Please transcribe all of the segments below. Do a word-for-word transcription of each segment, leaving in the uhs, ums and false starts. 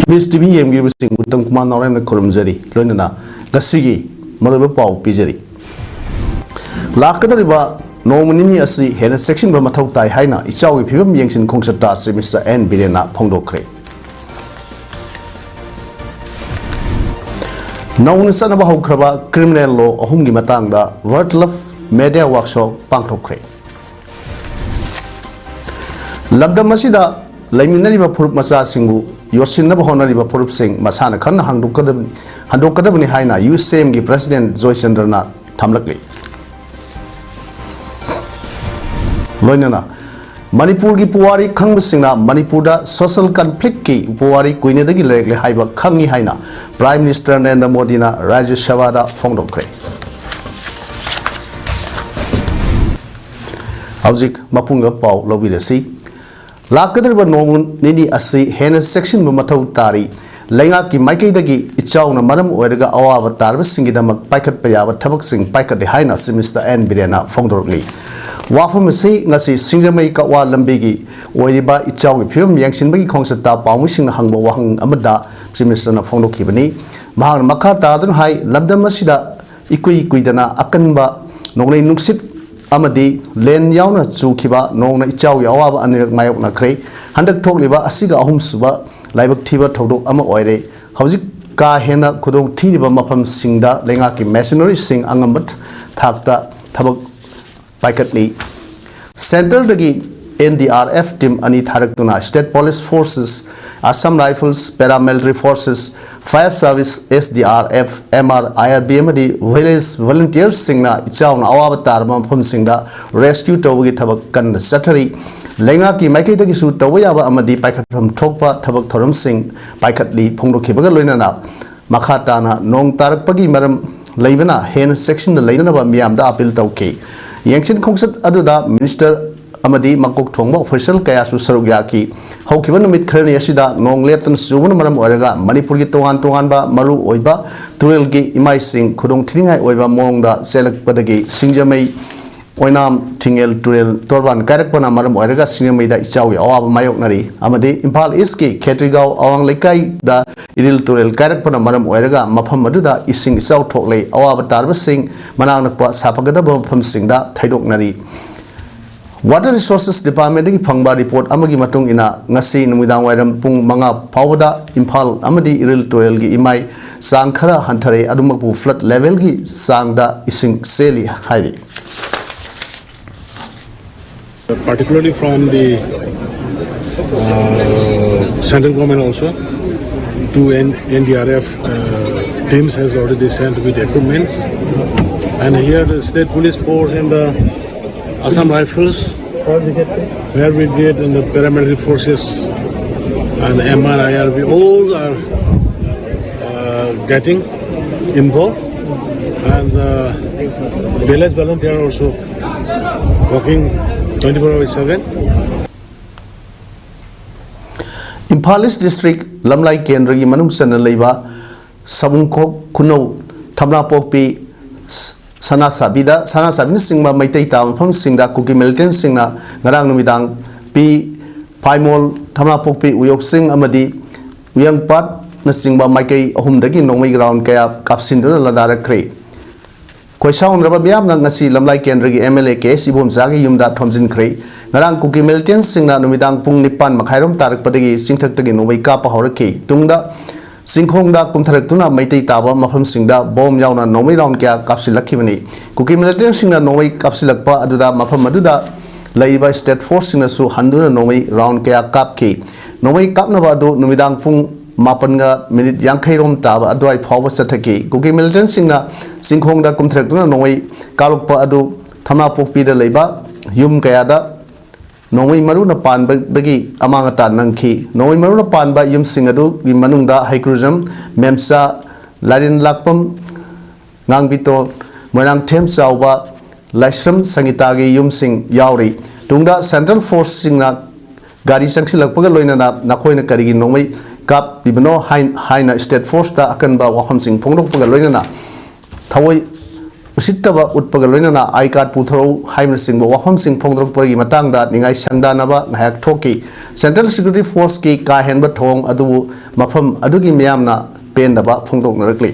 ꯃꯤꯁ T V ꯌꯦꯡꯕꯤꯔꯤꯕꯁꯤꯡꯕꯨ Uttam Kumar ꯅꯥꯎꯔꯦꯝꯅ ꯈꯨꯔꯨꯝꯖꯔꯤ꯫ ꯂꯣꯏꯅꯅ ꯉꯁꯤꯒꯤ ꯃꯔꯨꯑꯣꯏꯕ ꯄꯥꯎ ꯄꯤꯖꯔꯤ꯫ ꯂꯥꯛꯀꯗꯧꯔꯤꯕ ꯅꯣꯡꯃ ꯅꯤꯅꯤ ꯑꯁꯤ ꯍꯦꯟꯅ ꯆꯦꯛꯁꯤꯟꯕ ꯃꯊꯧ ꯇꯥꯏ ꯍꯥꯏꯅ ꯏꯆꯥꯎꯒꯤ ꯐꯤꯕꯝ ꯌꯦꯡꯁꯤꯟ ꯈꯣꯡꯆꯠꯇ ꯆꯤꯐ ꯃꯤꯅꯤꯁꯇꯔ ꯑꯦꯟ ꯕꯤꯔꯦꯟꯅ ꯐꯣꯡꯗꯣꯛꯈ꯭ꯔꯦ꯫ ꯅꯧꯅ ꯆꯠꯅꯕ ꯍꯧꯈ꯭ꯔꯕ ꯀ꯭ꯔꯤꯃꯤꯅꯦꯜ ꯂꯣ ꯑꯍꯨꯝꯒꯤ ꯃꯇꯥꯡꯗ ꯋꯥꯔꯜꯗ ꯂꯚ ꯃꯦꯗꯤꯌꯥ ꯋꯥꯔꯛꯁꯣꯞ ꯄꯥꯡꯊꯣꯛꯈ꯭ꯔꯦ꯫ ꯂꯝꯗꯝ ꯑꯁꯤꯗ ꯂꯩꯃꯤꯟꯅꯔꯤꯕ ꯐꯨꯔꯨꯞ ꯃꯆꯥꯁꯤꯡꯕꯨ ꯌꯣꯠꯁꯤꯟꯅꯕ ꯍꯣꯠꯅꯔꯤꯕ ꯐꯨꯔꯨꯞꯁꯤꯡ ꯃꯁꯥꯅ ꯈꯟꯅ ꯍꯟꯗꯣꯛꯀꯗꯕꯅꯤ, ꯍꯟꯗꯣꯛꯀꯗꯕꯅꯤ ꯍꯥꯏꯅ ꯌꯨ ꯑꯦꯁ ꯑꯦꯝꯒꯤ ꯄ꯭ꯔꯁꯤꯗꯦꯟꯠ ꯖꯣꯏꯆꯟꯗ꯭ꯔꯅ ꯊꯝꯂꯛꯂꯤ꯫ ꯂꯣꯏꯅꯅ ꯃꯅꯤꯄꯨꯔꯒꯤ ꯄꯨꯋꯥꯔꯤ ꯈꯪꯕꯁꯤꯡꯅ ꯃꯅꯤꯄꯨꯔꯗ ꯁꯣꯁꯤꯌꯦꯜ ꯀꯟꯐ꯭ꯂꯤꯛꯀꯤ ꯄꯨꯋꯥꯔꯤ ꯀꯨꯏꯅꯗꯒꯤ ꯂꯩꯔꯛꯂꯦ ꯍꯥꯏꯕ ꯈꯪꯏ ꯍꯥꯏꯅ ꯄ꯭ꯔꯥꯏꯝ ꯃꯤꯅꯤꯁꯇꯔ ꯅꯔꯦꯟꯗ꯭ꯔ ꯃꯣꯗꯤꯅ ꯔꯥꯖ꯭ꯌ ꯁꯚꯥꯗ ꯐꯣꯡꯗꯣꯛꯈ꯭ꯔꯦ꯫ ꯍꯧꯖꯤꯛ ꯃꯄꯨꯡ ꯑꯣꯏꯕ ꯄꯥꯎ ꯂꯧꯕꯤꯔꯁꯤ꯫ ꯂꯥꯛꯀꯗꯧꯔꯤꯕ ꯅꯣꯡ ꯅꯤꯅꯤ ꯑꯁꯤ ꯍꯦꯟꯅ ꯆꯦꯛꯁꯤꯟꯕ ꯃꯊꯧ ꯇꯥꯔꯤ꯫ ꯂꯩꯉꯥꯛꯀꯤ ꯃꯥꯏꯀꯩꯗꯒꯤ ꯏꯆꯥꯎꯅ ꯃꯔꯝ ꯑꯣꯏꯔꯒ ꯑꯋꯥꯕ ꯇꯥꯔꯕꯁꯤꯡꯒꯤꯗꯃꯛ ꯄꯥꯏꯈꯠꯄ ꯌꯥꯕ ꯊꯕꯛꯁꯤꯡ ꯄꯥꯏꯈꯠꯂꯦ ꯍꯥꯏꯅ ꯆꯤꯐ ꯃꯤꯅꯤꯁꯇꯔ ꯑꯦꯟ ꯕꯤꯔꯦꯟꯅ ꯐꯣꯡꯗꯣꯔꯛꯂꯤ꯫ ꯋꯥꯐꯝ ꯑꯁꯤ ꯉꯁꯤ ꯁꯤꯡꯖꯃꯩ ꯀꯛꯋꯥ ꯂꯝꯕꯤꯒꯤ ꯑꯣꯏꯔꯤꯕ ꯏꯆꯥꯎꯒꯤ ꯐꯤꯕꯝ ꯌꯦꯡꯁꯤꯟꯕꯒꯤ ꯈꯣꯡꯆꯠꯇ ꯄꯥꯎꯃꯤꯁꯤꯡꯅ ꯍꯪꯕ ꯋꯥꯍꯪ ꯑꯃꯗ ꯆꯤꯐ ꯃꯤꯅꯤꯁꯇꯔꯅ ꯐꯣꯡꯗꯣꯛꯈꯤꯕꯅꯤ꯫ ꯃꯍꯥꯛꯅ ꯃꯈꯥ ꯇꯥꯗꯨꯅ ꯍꯥꯏ, ꯂꯝꯗꯝ ꯑꯁꯤꯗ ꯏꯀꯨꯏ ꯀꯨꯏꯗꯅ ꯑꯀꯟꯕ ꯅꯣꯡꯂꯩ ꯅꯨꯡꯁꯤꯠ ꯑꯃꯗꯤ ꯂꯦꯟ ꯌꯥꯎꯅ ꯆꯨꯈꯤꯕ ꯅꯣꯡꯅ ꯏꯆꯥꯎꯒꯤ ꯑꯋꯥꯕ ꯑꯅꯤꯔꯛ ꯃꯥꯌꯣꯛꯅꯈ꯭ꯔꯦ꯫ ꯍꯟꯗꯛ ꯊꯣꯛꯂꯤꯕ ꯑꯁꯤꯒ ꯑꯍꯨꯝꯁꯨꯕ ꯂꯥꯏꯕꯛ ꯊꯤꯕ ꯊꯧꯗꯣꯛ ꯑꯃ ꯑꯣꯏꯔꯦ꯫ ꯍꯧꯖꯤꯛ ꯀꯥ ꯍꯦꯟꯅ ꯈꯨꯗꯣꯡ ꯊꯤꯔꯤꯕ ꯃꯐꯝꯁꯤꯡꯗ ꯂꯩꯉꯥꯛꯀꯤ ꯃꯦꯁꯤꯅꯔꯤꯁꯤꯡ ꯑꯉꯝꯕ ꯊꯥꯛꯇ ꯊꯕꯛ ꯄꯥꯏꯈꯠꯂꯤ꯫ ꯁꯦꯟꯇꯔꯗꯒꯤ N D R F team ꯑꯅꯤ ꯊꯥꯔꯛꯇꯨꯅ state police forces, Assam rifles, paramilitary forces, fire service, S D R F, M R I R B ꯑꯃꯗꯤ ꯚꯤꯂꯦꯖ ꯚꯣꯂꯨꯟꯇꯤꯌꯔꯁꯤꯡꯅ ꯏꯆꯥꯎꯅ ꯑꯋꯥꯕ ꯇꯥꯔꯕ ꯃꯐꯝꯁꯤꯡꯗ ꯔꯦꯁꯀ꯭ꯌꯨ ꯇꯧꯕꯒꯤ ꯊꯕꯛ ꯀꯟꯅ ꯆꯠꯊꯔꯤ꯫ ꯂꯩꯉꯥꯛꯀꯤ ꯃꯥꯏꯀꯩꯗꯒꯤꯁꯨ ꯇꯧꯕ ꯌꯥꯕ ꯑꯃꯗꯤ ꯄꯥꯏꯈꯠꯐꯝ ꯊꯣꯛꯄ ꯊꯕꯛ ꯊꯧꯔꯝꯁꯤꯡ ꯄꯥꯏꯈꯠꯂꯤ ꯐꯣꯡꯗꯣꯛꯈꯤꯕꯒ ꯂꯣꯏꯅꯅ ꯃꯈꯥ ꯇꯥꯅ ꯅꯣꯡ ꯇꯥꯔꯛꯄꯒꯤ ꯃꯔꯝ ꯂꯩꯕꯅ ꯍꯦꯟꯅ ꯆꯦꯛꯁꯤꯟꯅ ꯂꯩꯅꯅꯕ ꯃꯤꯌꯥꯝꯗ ꯑꯥꯄꯤꯜ ꯇꯧꯈꯤ꯫ ꯌꯦꯡꯁꯤꯟ ꯈꯣꯡꯆꯠ ꯑꯗꯨꯗ ꯃꯤꯅꯤꯁꯇꯔ ꯑꯃꯗꯤ ꯃꯀꯣꯛ ꯊꯣꯡꯕ ꯑꯣꯐꯤꯁꯤꯌꯦꯜ ꯀꯌꯥꯁꯨ ꯁꯔꯨꯛ ꯌꯥꯈꯤ꯫ ꯍꯧꯈꯤꯕ ꯅꯨꯃꯤꯠ ꯈꯔꯅꯤ ꯑꯁꯤꯗ ꯅꯣꯡ ꯂꯦꯞꯇꯅ ꯆꯨꯕꯅ ꯃꯔꯝ ꯑꯣꯏꯔꯒ ꯃꯅꯤꯄꯨꯔꯒꯤ ꯇꯣꯉꯥꯟ ꯇꯣꯉꯥꯟꯕ ꯃꯔꯨ ꯑꯣꯏꯕ ꯇꯨꯔꯦꯜꯒꯤ ꯏꯃꯥꯏꯁꯤꯡ ꯈꯨꯗꯣꯡ ꯊꯤꯅꯤꯡꯉꯥꯏ ꯑꯣꯏꯕ ꯃꯑꯣꯡꯗ ꯆꯦꯜꯂꯛꯄꯗꯒꯤ ꯁꯤꯡꯖꯃꯩ ꯑꯣꯏꯅꯥꯝ ꯊꯤꯡꯉꯦꯜ ꯇꯨꯔꯦꯜ ꯇꯣꯔꯕꯥꯟ ꯀꯥꯏꯔꯛꯄꯅ ꯃꯔꯝ ꯑꯣꯏꯔꯒ ꯁꯤꯡꯖꯃꯩꯗ ꯏꯆꯥꯎꯒꯤ ꯑꯋꯥꯕ ꯃꯥꯌꯣꯛꯅꯔꯤ ꯑꯃꯗꯤ ꯏꯝꯐꯥꯜ ꯏꯁꯀꯤ ꯈꯦꯇ꯭ꯔꯤꯒꯥꯎ ꯑꯋꯥꯡ ꯂꯩꯀꯥꯏꯗ ꯏꯔꯤꯜ ꯇꯨꯔꯦꯜ ꯀꯥꯏꯔꯛꯄꯅ ꯃꯔꯝ ꯑꯣꯏꯔꯒ ꯃꯐꯝ ꯑꯗꯨꯗ ꯏꯁꯤꯡ ꯏꯆꯥꯎ ꯊꯣꯛꯂꯦ꯫ ꯑꯋꯥꯕ ꯇꯥꯔꯕꯁꯤꯡ ꯃꯅꯥꯛ ꯅꯛꯄ ꯁꯥꯐꯒꯗꯕ ꯃꯐꯝꯁꯤꯡꯗ ꯊꯩꯗꯣꯛꯅꯔꯤ꯫ Water Resources Department ꯗꯒꯤ ꯐꯪꯕ ꯔꯤꯄꯣꯔꯠ ꯑꯃꯒꯤ ꯃꯇꯨꯡ ꯏꯟꯅ, ꯉꯁꯤ ꯅꯨꯃꯤꯗꯥꯡ ꯋꯥꯏꯔꯝ ꯄꯨꯡ ꯃꯉꯥ ꯐꯥꯎꯕꯗ ꯏꯝꯐꯥꯜ ꯑꯃꯗꯤ ꯏꯔꯤꯜ ꯇꯨꯔꯦꯜꯒꯤ ꯏꯃꯥꯏ ꯆꯥꯡ ꯈꯔ ꯍꯟꯊꯔꯦ, ꯑꯗꯨꯃꯛꯄꯨ flood level ꯒꯤ ꯆꯥꯡꯗ ꯏꯁꯤꯡ ꯆꯦꯜꯂꯤ ꯍꯥꯏꯔꯤ꯫ Particularly from the uh, central government also, two N- N D R F uh, teams has already sent with equipments, and here the state police force and the Assam Rifles, fire brigade and the paramilitary forces and M R I R B, all are uh, getting involved, and uh, B L S volunteer also working twenty-four hours seven. Imphal east district ꯂꯝꯂꯥꯏ ꯀꯦꯟꯗ꯭ꯔꯒꯤ ꯃꯅꯨꯡ ꯆꯟꯅ ꯂꯩꯕ ꯁꯕꯨꯡꯈꯣꯛ, ꯈꯨꯅꯧ, ꯊꯝꯅꯥꯄꯣꯛꯄꯤ, ꯁꯅꯥꯁꯥꯕꯤꯗ ꯁꯅꯥꯁꯥꯕꯤꯅꯆꯤꯡꯕ ꯃꯩꯇꯩ ꯇꯥꯕ ꯃꯐꯝꯁꯤꯡꯗ ꯀꯨꯀꯤ ꯃꯤꯂꯤꯇꯦꯟꯁꯤꯡꯅ ꯉꯔꯥꯡ ꯅꯨꯃꯤꯗꯥꯡ ꯄꯤ ꯐꯥꯏꯃꯣꯜ, ꯊꯝꯅꯥꯄꯣꯛꯄꯤ, ꯎꯌꯣꯛꯆꯤꯡ ꯑꯃꯗꯤ ꯎꯌꯪꯄꯥꯠꯅꯆꯤꯡꯕ ꯃꯥꯏꯀꯩ ꯑꯍꯨꯝꯗꯒꯤ ꯅꯣꯡꯃꯩ ꯔꯥꯎꯟ ꯀꯌꯥ ꯀꯥꯞꯁꯤꯟꯗꯨꯅ ꯂꯥꯟꯗꯥꯔꯛꯈ꯭ꯔꯦ꯫ ꯈꯣꯏꯁꯥꯎꯅꯔꯕ ꯃꯤꯌꯥꯝꯅ ꯉꯁꯤ ꯂꯝꯂꯥꯏ ꯀꯦꯟꯗ꯭ꯔꯒꯤ M L A K S ꯏꯕꯣꯝꯆꯥꯒꯤ ꯌꯨꯝꯗ ꯊꯣꯝꯖꯤꯟꯈ꯭ꯔꯦ꯫ ꯉꯔꯥꯡ ꯀꯨꯀꯤ ꯃꯤꯂꯤꯇꯦꯟꯁꯤꯡꯅ ꯅꯨꯃꯤꯗꯥꯡ ꯄꯨꯡ ꯅꯤꯄꯥꯟ ꯃꯈꯥꯏꯔꯣꯝ ꯇꯥꯔꯛꯄꯗꯒꯤ ꯆꯤꯡꯊꯛꯇꯒꯤ ꯅꯣꯡꯃꯩ ꯀꯥꯞꯄ ꯍꯧꯔꯛꯈꯤ꯫ ꯇꯨꯡꯗ ꯆꯤꯡꯈꯣꯡꯗ ꯀꯨꯝꯊꯔꯛꯇꯨꯅ ꯃꯩꯇꯩ ꯇꯥꯕ ꯃꯐꯝꯁꯤꯡꯗ ꯕꯣꯝ ꯌꯥꯎꯅ ꯅꯣꯡꯃꯩ ꯔꯥꯎꯟ ꯀꯌꯥ ꯀꯥꯞꯁꯤꯜꯂꯛꯈꯤꯕꯅꯤ꯫ ꯀꯨꯀꯤ ꯃꯤꯂꯤꯇꯦꯟꯁꯤꯡꯅ ꯅꯣꯡꯃꯩ ꯀꯥꯞꯁꯤꯜꯂꯛꯄ ꯑꯗꯨꯗ ꯃꯐꯝ ꯑꯗꯨꯗ ꯂꯩꯔꯤꯕ ꯁ꯭ꯇꯦꯠ ꯐꯣꯔꯁꯁꯤꯡꯅꯁꯨ ꯍꯟꯗꯨꯅ ꯅꯣꯡꯃꯩ ꯔꯥꯎꯟ ꯀꯌꯥ ꯀꯥꯞꯈꯤ꯫ ꯅꯣꯡꯃꯩ ꯀꯥꯞꯅꯕ ꯑꯗꯨ ꯅꯨꯃꯤꯗꯥꯡ ꯄꯨꯡ ꯃꯥꯄꯟꯒ ꯃꯤꯅꯤꯠ ꯌꯥꯡꯈꯩꯔꯣꯝ ꯇꯥꯕ ꯑꯗꯨꯋꯥꯏ ꯐꯥꯎꯕ ꯆꯠꯊꯈꯤ꯫ ꯀꯨꯀꯤ ꯃꯤꯂꯤꯇꯦꯟꯁꯤꯡꯅ ꯆꯤꯡꯈꯣꯡꯗ ꯀꯨꯝꯊꯔꯛꯇꯨꯅ ꯅꯣꯡꯃꯩ ꯀꯥꯞꯂꯛꯄ ꯑꯗꯨ ꯊꯝꯅꯥꯄꯣꯛꯄꯤꯗ ꯂꯩꯕ ꯌꯨꯝ ꯀꯌꯥꯗ ꯅꯣꯡꯃꯩ ꯃꯔꯨꯅ ꯄꯥꯟꯕꯗꯒꯤ ꯑꯃꯥꯡ ꯑꯇꯥ ꯅꯪꯈꯤ꯫ ꯅꯣꯡꯃꯩ ꯃꯔꯨꯅ ꯄꯥꯟꯕ ꯌꯨꯝꯁꯤꯡ ꯑꯗꯨꯒꯤ ꯃꯅꯨꯡꯗ ꯍꯩꯀ꯭ꯔꯨꯖꯝ, ꯃꯦꯝꯆꯥ, ꯂꯥꯏꯔꯦꯟ ꯂꯥꯛꯄꯝ, ꯉꯥꯡꯕꯤꯇꯣꯟ, ꯃꯣꯏꯔꯥꯡꯊꯦꯝ ꯆꯥꯎꯕ, ꯂꯥꯏꯁ꯭ꯔꯝ ꯁꯪꯒꯤꯇꯥꯒꯤ ꯌꯨꯝꯁꯤꯡ ꯌꯥꯎꯔꯤ꯫ ꯇꯨꯡꯗ ꯁꯦꯟꯇ꯭ꯔꯦꯜ ꯐꯣꯔꯁꯁꯤꯡꯅ ꯒꯥꯔꯤ ꯆꯪꯁꯤꯜꯂꯛꯄꯒ ꯂꯣꯏꯅꯅ ꯅꯈꯣꯏꯅ ꯀꯔꯤꯒꯤ ꯅꯣꯡꯃꯩ ꯀꯥꯞꯂꯤꯕꯅꯣ ꯍꯥꯏ- ꯍꯥꯏꯅ ꯁ꯭ꯇꯦꯠ ꯐꯣꯔꯁꯇ ꯑꯀꯟꯕ ꯋꯥꯐꯝꯁꯤꯡ ꯐꯣꯡꯗꯣꯛꯄꯒ ꯂꯣꯏꯅꯅ ꯊꯑꯣꯏ ꯎꯁꯤꯠꯇꯕ ꯎꯠꯄꯒ ꯂꯣꯏꯅꯅ ꯑꯥꯏ ꯀꯥꯔꯗ ꯄꯨꯊꯣꯔꯛꯎ ꯍꯥꯏꯕꯅꯆꯤꯡꯕ ꯋꯥꯐꯝꯁꯤꯡ ꯐꯣꯡꯗꯣꯔꯛꯄꯒꯤ ꯃꯇꯥꯡꯗ ꯅꯤꯡꯉꯥꯏ ꯁꯪꯗꯥꯅꯕ ꯉꯥꯏꯍꯥꯛ ꯊꯣꯛꯈꯤ꯫ Central Security Forceꯀꯤ ꯀꯥ ꯍꯦꯟꯕ ꯊꯧꯑꯣꯡ ꯑꯗꯨꯕꯨ ꯃꯐꯝ ꯑꯗꯨꯒꯤ ꯃꯤꯌꯥꯝꯅ ꯄꯦꯟꯗꯕ ꯐꯣꯡꯗꯣꯛꯅꯔꯛꯂꯤ꯫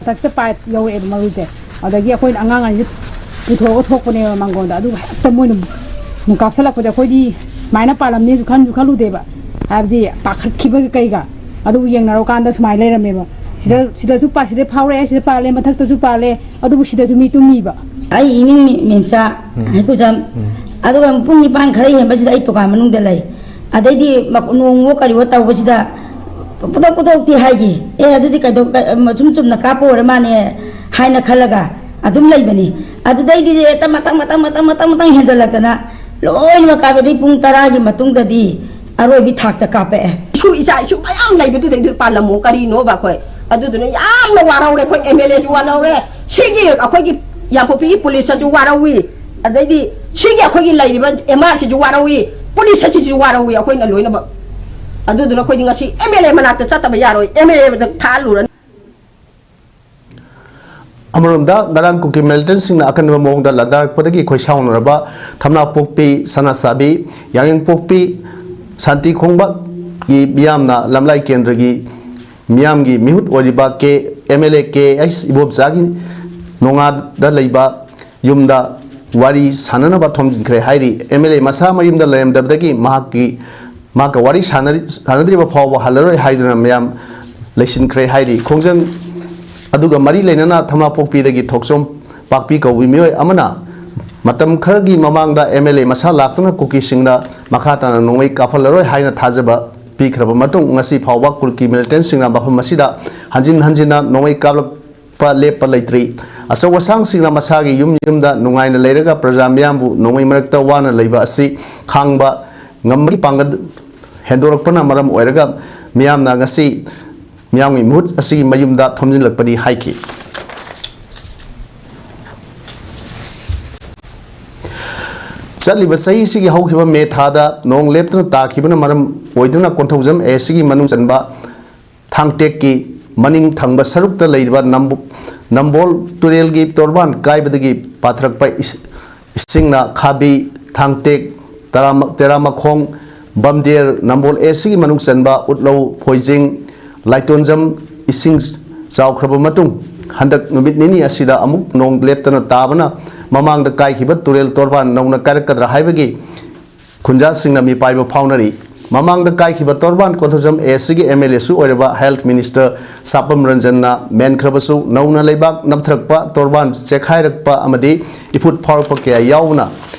ꯇꯛꯁꯇ ꯄꯥꯏꯞ ꯌꯧꯔꯛꯑꯦꯕ ꯃꯔꯨꯁꯦ꯫ ꯑꯗꯒꯤ ꯑꯩꯈꯣꯏꯅ ꯑꯉꯥꯡ ꯑꯅꯤꯁꯦ ꯄꯨꯊꯣꯛꯑꯒ ꯊꯣꯛꯄꯅꯦꯕ ꯃꯥꯡꯒꯣꯟꯗ꯫ ꯑꯗꯨꯒ ꯍꯦꯛꯇ ꯃꯣꯏꯅ ꯅꯨꯡ ꯀꯥꯞꯁꯜꯂꯛꯄꯗ ꯑꯩꯈꯣꯏꯗꯤ ꯁꯨꯃꯥꯏꯅ ꯄꯥꯜꯂꯝꯅꯤꯁꯨ ꯈꯟꯁꯨ ꯈꯜꯂꯨꯗꯦꯕ꯫ ꯍꯥꯏꯕꯗꯤ ꯄꯥꯈꯠꯈꯤꯕꯒꯤ ꯀꯩꯒ꯫ ꯑꯗꯨꯕꯨ ꯌꯦꯡꯅꯔꯀꯥꯟꯗ ꯁꯨꯃꯥꯏꯅ ꯂꯩꯔꯝꯃꯦꯕ꯫ ꯁꯤꯗ, ꯁꯤꯗꯁꯨ ꯄꯥ-, ꯁꯤꯗ ꯐꯥꯎꯔꯛꯑꯦ, ꯁꯤꯗ ꯄꯥꯜꯂꯦ, ꯃꯊꯛꯇꯁꯨ ꯄꯥꯜꯂꯦ, ꯑꯗꯨꯕꯨ ꯁꯤꯗꯁꯨ ꯃꯤ ꯇꯨꯝꯃꯤꯕ꯫ ꯑꯩ ꯏꯃꯤꯡ ꯃꯤ-, ꯃꯤꯝꯆꯥ ꯎꯝ꯫ ꯍꯩꯀꯨꯖꯝ꯫ ꯎꯝ꯫ ꯑꯗꯨꯒ ꯄꯨꯡ ꯅꯤꯄꯥꯟ ꯈꯔ ꯍꯦꯟꯕꯁꯤꯗ ꯑꯩ ꯗꯨꯀꯥꯟ ꯃꯅꯨꯡꯗ ꯂꯩ꯫ ꯑꯗꯩꯗꯤ ꯃꯛ-, ꯅꯣꯡꯋꯣ ꯀꯔꯤꯋꯣ ꯇꯧꯕꯁꯤꯗ ꯄꯨꯊꯣꯛ ꯄꯨꯊꯣꯛꯇꯤ ꯍꯥꯏꯈꯤ꯫ ꯑꯦ, ꯑꯗꯨꯗꯤ ꯀꯩꯗꯧ-, ꯀ-, ꯁꯨꯝ ꯆꯨꯝꯅ ꯀꯥꯞꯄ ꯑꯣꯏꯔ ꯃꯥꯅꯦ ꯍꯥꯏꯅ ꯈꯜꯂꯒ ꯑꯗꯨꯝ ꯂꯩꯕꯅꯤ꯫ ꯑꯗꯨꯗꯩꯗꯤ ꯍꯦꯛꯇ ꯃꯊꯪ, ꯃꯊꯪ, ꯃꯊꯪ, ꯃꯊꯪ, ꯃꯊꯪ ꯍꯦꯟꯖꯜꯂꯛꯇꯅ ꯂꯣꯏꯅꯃꯛ ꯀꯥꯞꯄꯦ꯫ ꯑꯗꯩ ꯄꯨꯡ ꯇꯔꯥꯒꯤ ꯃꯇꯨꯡꯗꯗꯤ ꯑꯔꯣꯏꯕꯤ ꯊꯥꯛꯇ ꯀꯥꯞꯄꯛꯑꯦ꯫ ꯏꯁꯨ ꯏꯆꯥ ꯏꯁꯨ ꯃꯌꯥꯝ ꯂꯩꯕꯗꯨꯗꯩꯗ ꯄꯥꯜꯂꯝꯃꯣ ꯀꯔꯤꯅꯣꯕ ꯑꯩꯈꯣꯏ? ꯑꯗꯨꯗꯨꯅ ꯌꯥꯝꯅ ꯋꯥꯔꯧꯔꯦ ꯑꯩꯈꯣꯏ, ꯑꯦꯝ ꯑꯦꯜ ꯑꯦꯁꯨ ꯋꯥꯔꯧꯔꯦ꯫ ꯁꯤꯒꯤ ꯑꯩꯈꯣꯏꯒꯤ ꯌꯥꯡꯄꯣꯛꯄꯤꯒꯤ ꯄꯨꯂꯤꯁꯇꯁꯨ ꯋꯥꯔꯧꯏ꯫ ꯑꯗꯩꯗꯤ ꯁꯤꯒꯤ ꯑꯩꯈꯣꯏꯒꯤ ꯂꯩꯔꯤꯕ ꯑꯦꯝ ꯑꯥꯔ ꯁꯤꯁꯨ ꯋꯥꯔꯧꯏ, ꯄꯨꯂꯤꯁ ꯑꯁꯤꯁꯨ ꯋꯥꯔꯧꯏ ꯑꯩꯈꯣꯏꯅ ꯂꯣꯏꯅꯃꯛ꯫ ꯑꯗꯨꯗꯨꯅ ꯑꯩꯈꯣꯏꯗꯤ ꯉꯁꯤ ꯑꯦꯝ ꯑꯦꯜ ꯑꯦ ꯃꯅꯥꯛꯇ ꯆꯠꯇꯕ ꯌꯥꯔꯣꯏ, ꯑꯦꯝ ꯑꯦꯜ ꯑꯦꯗ ꯊꯥꯍꯜꯂꯨꯔꯅꯤ꯫ ꯑꯃꯔꯣꯝꯗ, ꯉꯔꯥꯡ ꯀꯨꯀꯤ ꯃꯤꯂꯤꯇꯦꯟꯠꯁꯤꯡꯅ ꯑꯀꯟꯕ ꯃꯑꯣꯡꯗ ꯂꯥꯟꯗꯥꯔꯛꯄꯗꯒꯤ ꯈꯣꯏꯁꯥꯎꯅꯔꯕ ꯊꯝꯅꯥꯄꯣꯛꯄꯤ, ꯁꯅꯥꯁꯥꯕꯤ, ꯌꯥꯡꯌꯪꯄꯣꯛꯄꯤ, ꯁꯥꯟꯇꯤ ꯈꯣꯡꯕꯒꯤ ꯃꯤꯌꯥꯝꯅ ꯂꯝꯂꯥꯏ ꯀꯦꯟꯗ꯭ꯔꯒꯤ ꯃꯤꯌꯥꯝꯒꯤ ꯃꯤꯍꯨꯠ ꯑꯣꯏꯔꯤꯕ K, M L A K H ꯏꯕꯣꯝꯆꯥꯒꯤ ꯅꯣꯡꯉꯥꯗ ꯂꯩꯕ ꯌꯨꯝꯗ ꯋꯥꯔꯤ ꯁꯥꯟꯅꯅꯕ ꯊꯣꯝꯖꯤꯟꯈ꯭ꯔꯦ ꯍꯥꯏꯔꯤ꯫ ꯑꯦꯝ ꯑꯦꯜ ꯑꯦ ꯃꯁꯥ ꯃꯌꯨꯝꯗ ꯂꯩꯔꯝꯗꯕꯗꯒꯤ ꯃꯍꯥꯛꯀꯤ, ꯃꯍꯥꯛꯀ ꯋꯥꯔꯤ ꯁꯥꯟꯅꯔꯤ-, ꯁꯥꯟꯅꯗ꯭ꯔꯤꯕ ꯐꯥꯎꯕ ꯍꯜꯂꯔꯣꯏ ꯍꯥꯏꯗꯨꯅ ꯃꯌꯥꯝ ꯂꯩꯁꯤꯟꯈ꯭ꯔꯦ ꯍꯥꯏꯔꯤ꯫ ꯈꯣꯡꯖꯪ ꯑꯗꯨꯒ ꯃꯔꯤ ꯂꯩꯅꯅ ꯊꯝꯅꯥꯄꯣꯛꯄꯤꯗꯒꯤ ꯊꯣꯛꯆꯣꯝ ꯄꯥꯛꯄꯤ ꯀꯧꯕ ꯃꯤꯑꯣꯏ ꯑꯃꯅ ꯃꯇꯝ ꯈꯔꯒꯤ ꯃꯃꯥꯡꯗ ꯑꯦꯝ ꯑꯦꯜ ꯑꯦ ꯃꯁꯥ ꯂꯥꯛꯇꯨꯅ ꯀꯨꯀꯤꯁꯤꯡꯅ ꯃꯈꯥ ꯇꯥꯅ ꯅꯣꯡꯃꯩ ꯀꯥꯞꯍꯜꯂꯔꯣꯏ ꯍꯥꯏꯅ ꯊꯥꯖꯕ ꯄꯤꯈ꯭ꯔꯕ ꯃꯇꯨꯡ, ꯉꯁꯤ ꯐꯥꯎꯕ ꯀꯨꯀꯤ ꯃꯤꯂꯤꯇꯦꯟꯠꯁꯤꯡꯅ ꯃꯐꯝ ꯑꯁꯤꯗ ꯍꯟꯖꯤꯟ ꯍꯟꯖꯤꯟꯅ ꯅꯣꯡꯃꯩ ꯀꯥꯞꯂꯛ ꯄ ꯂꯦꯞꯄ ꯂꯩꯇ꯭ꯔꯤ꯫ ꯑꯆꯧ ꯑꯁꯥꯡꯁꯤꯡꯅ ꯃꯁꯥꯒꯤ ꯌꯨꯝ ꯌꯨꯝꯗ ꯅꯨꯡꯉꯥꯏꯅ ꯂꯩꯔꯒ ꯄ꯭ꯔꯖꯥ ꯃꯤꯌꯥꯝꯕꯨ ꯅꯣꯡꯃꯩ ꯃꯔꯛꯇ ꯋꯥꯅ ꯂꯩꯕ ꯑꯁꯤ ꯈꯥꯡꯕ ꯉꯝꯕꯒꯤ ꯄꯥꯡꯒꯜ ꯍꯦꯟꯗꯣꯔꯛꯄꯅ ꯃꯔꯝ ꯑꯣꯏꯔꯒ ꯃꯤꯌꯥꯝꯅ ꯉꯁꯤ ꯃꯤꯌꯥꯝꯒꯤ ꯃꯤꯍꯨꯠ ꯑꯁꯤꯒꯤ ꯃꯌꯨꯝꯗ ꯊꯣꯝꯖꯤꯜꯂꯛꯄꯅꯤ ꯍꯥꯏꯈꯤ꯫ ꯆꯠꯂꯤꯕ ꯆꯍꯤꯁꯤꯒꯤ ꯍꯧꯈꯤꯕ ꯃꯦ ꯊꯥꯗ ꯅꯣꯡ ꯂꯦꯞꯇꯅ ꯇꯥꯈꯤꯕꯅ ꯃꯔꯝ ꯑꯣꯏꯗꯨꯅ ꯀꯣꯟꯊꯧꯖꯝ ꯑꯦ ꯁꯤꯒꯤ ꯃꯅꯨꯡ ꯆꯟꯕ ꯊꯥꯡꯇꯦꯛꯀꯤ ꯃꯅꯤꯡ ꯊꯪꯕ ꯁꯔꯨꯛꯇ ꯂꯩꯔꯤꯕ ꯅꯝꯕꯣꯜ ꯇꯨꯔꯦꯜꯒꯤ ꯇꯣꯔꯕꯥꯟ ꯀꯥꯏꯕꯗꯒꯤ ꯄꯥꯊꯔꯛꯄ ꯏꯁꯤꯡꯅ ꯈꯥꯕꯤ, ꯊꯥꯡꯇꯦꯛ, ꯇꯦꯔꯥꯃꯈꯣꯡ, ꯕꯝꯗꯦꯔ, ꯅꯝꯕꯣꯜ ꯑꯦ ꯁꯤꯒꯤ ꯃꯅꯨꯡ ꯆꯟꯕ ꯎꯠꯂꯧ, ꯐꯣꯏꯖꯤꯡ, ꯂꯥꯏꯇꯣꯟꯖꯝ ꯏꯁꯤꯡ ꯆꯥꯎꯈ꯭ꯔꯕ ꯃꯇꯨꯡ, ꯍꯟꯗꯛ ꯅꯨꯃꯤꯠ ꯅꯤꯅꯤ ꯑꯁꯤꯗ ꯑꯃꯨꯛ ꯅꯣꯡ ꯂꯦꯞꯇꯅ ꯇꯥꯕꯅ ꯃꯃꯥꯡꯗ ꯀꯥꯏꯈꯤꯕ ꯇꯨꯔꯦꯜ ꯇꯣꯔꯕꯥꯟ ꯅꯧꯅ ꯀꯥꯏꯔꯛꯀꯗ꯭ꯔꯥ ꯍꯥꯏꯕꯒꯤ ꯈꯨꯟꯖꯥꯁꯤꯡꯅ ꯃꯤꯄꯥꯏꯕ ꯐꯥꯎꯅꯔꯤ꯫ ꯃꯃꯥꯡꯗ ꯀꯥꯏꯈꯤꯕ ꯇꯣꯔꯕꯥꯟ ꯀꯣꯟꯊꯧꯖꯝ ꯑꯦ ꯁꯤꯒꯤ ꯑꯦꯝ ꯑꯦꯜ ꯑꯦꯁꯨ ꯑꯣꯏꯔꯕ ꯍꯦꯜꯊ ꯃꯤꯅꯤꯁꯇꯔ ꯁꯥꯄꯝ ꯔꯟꯖꯟꯅ ꯃꯦꯟꯈ꯭ꯔꯕꯁꯨ, ꯅꯧꯅ ꯂꯩꯕꯥꯛ ꯅꯞꯊꯔꯛꯄ, ꯇꯣꯔꯕꯥꯟ ꯆꯦꯛꯈꯥꯏꯔꯛꯄ ꯑꯃꯗꯤ ꯏꯐꯨꯠ ꯐꯥꯎꯔꯛꯄ ꯀꯌꯥ ꯌꯥꯎꯅ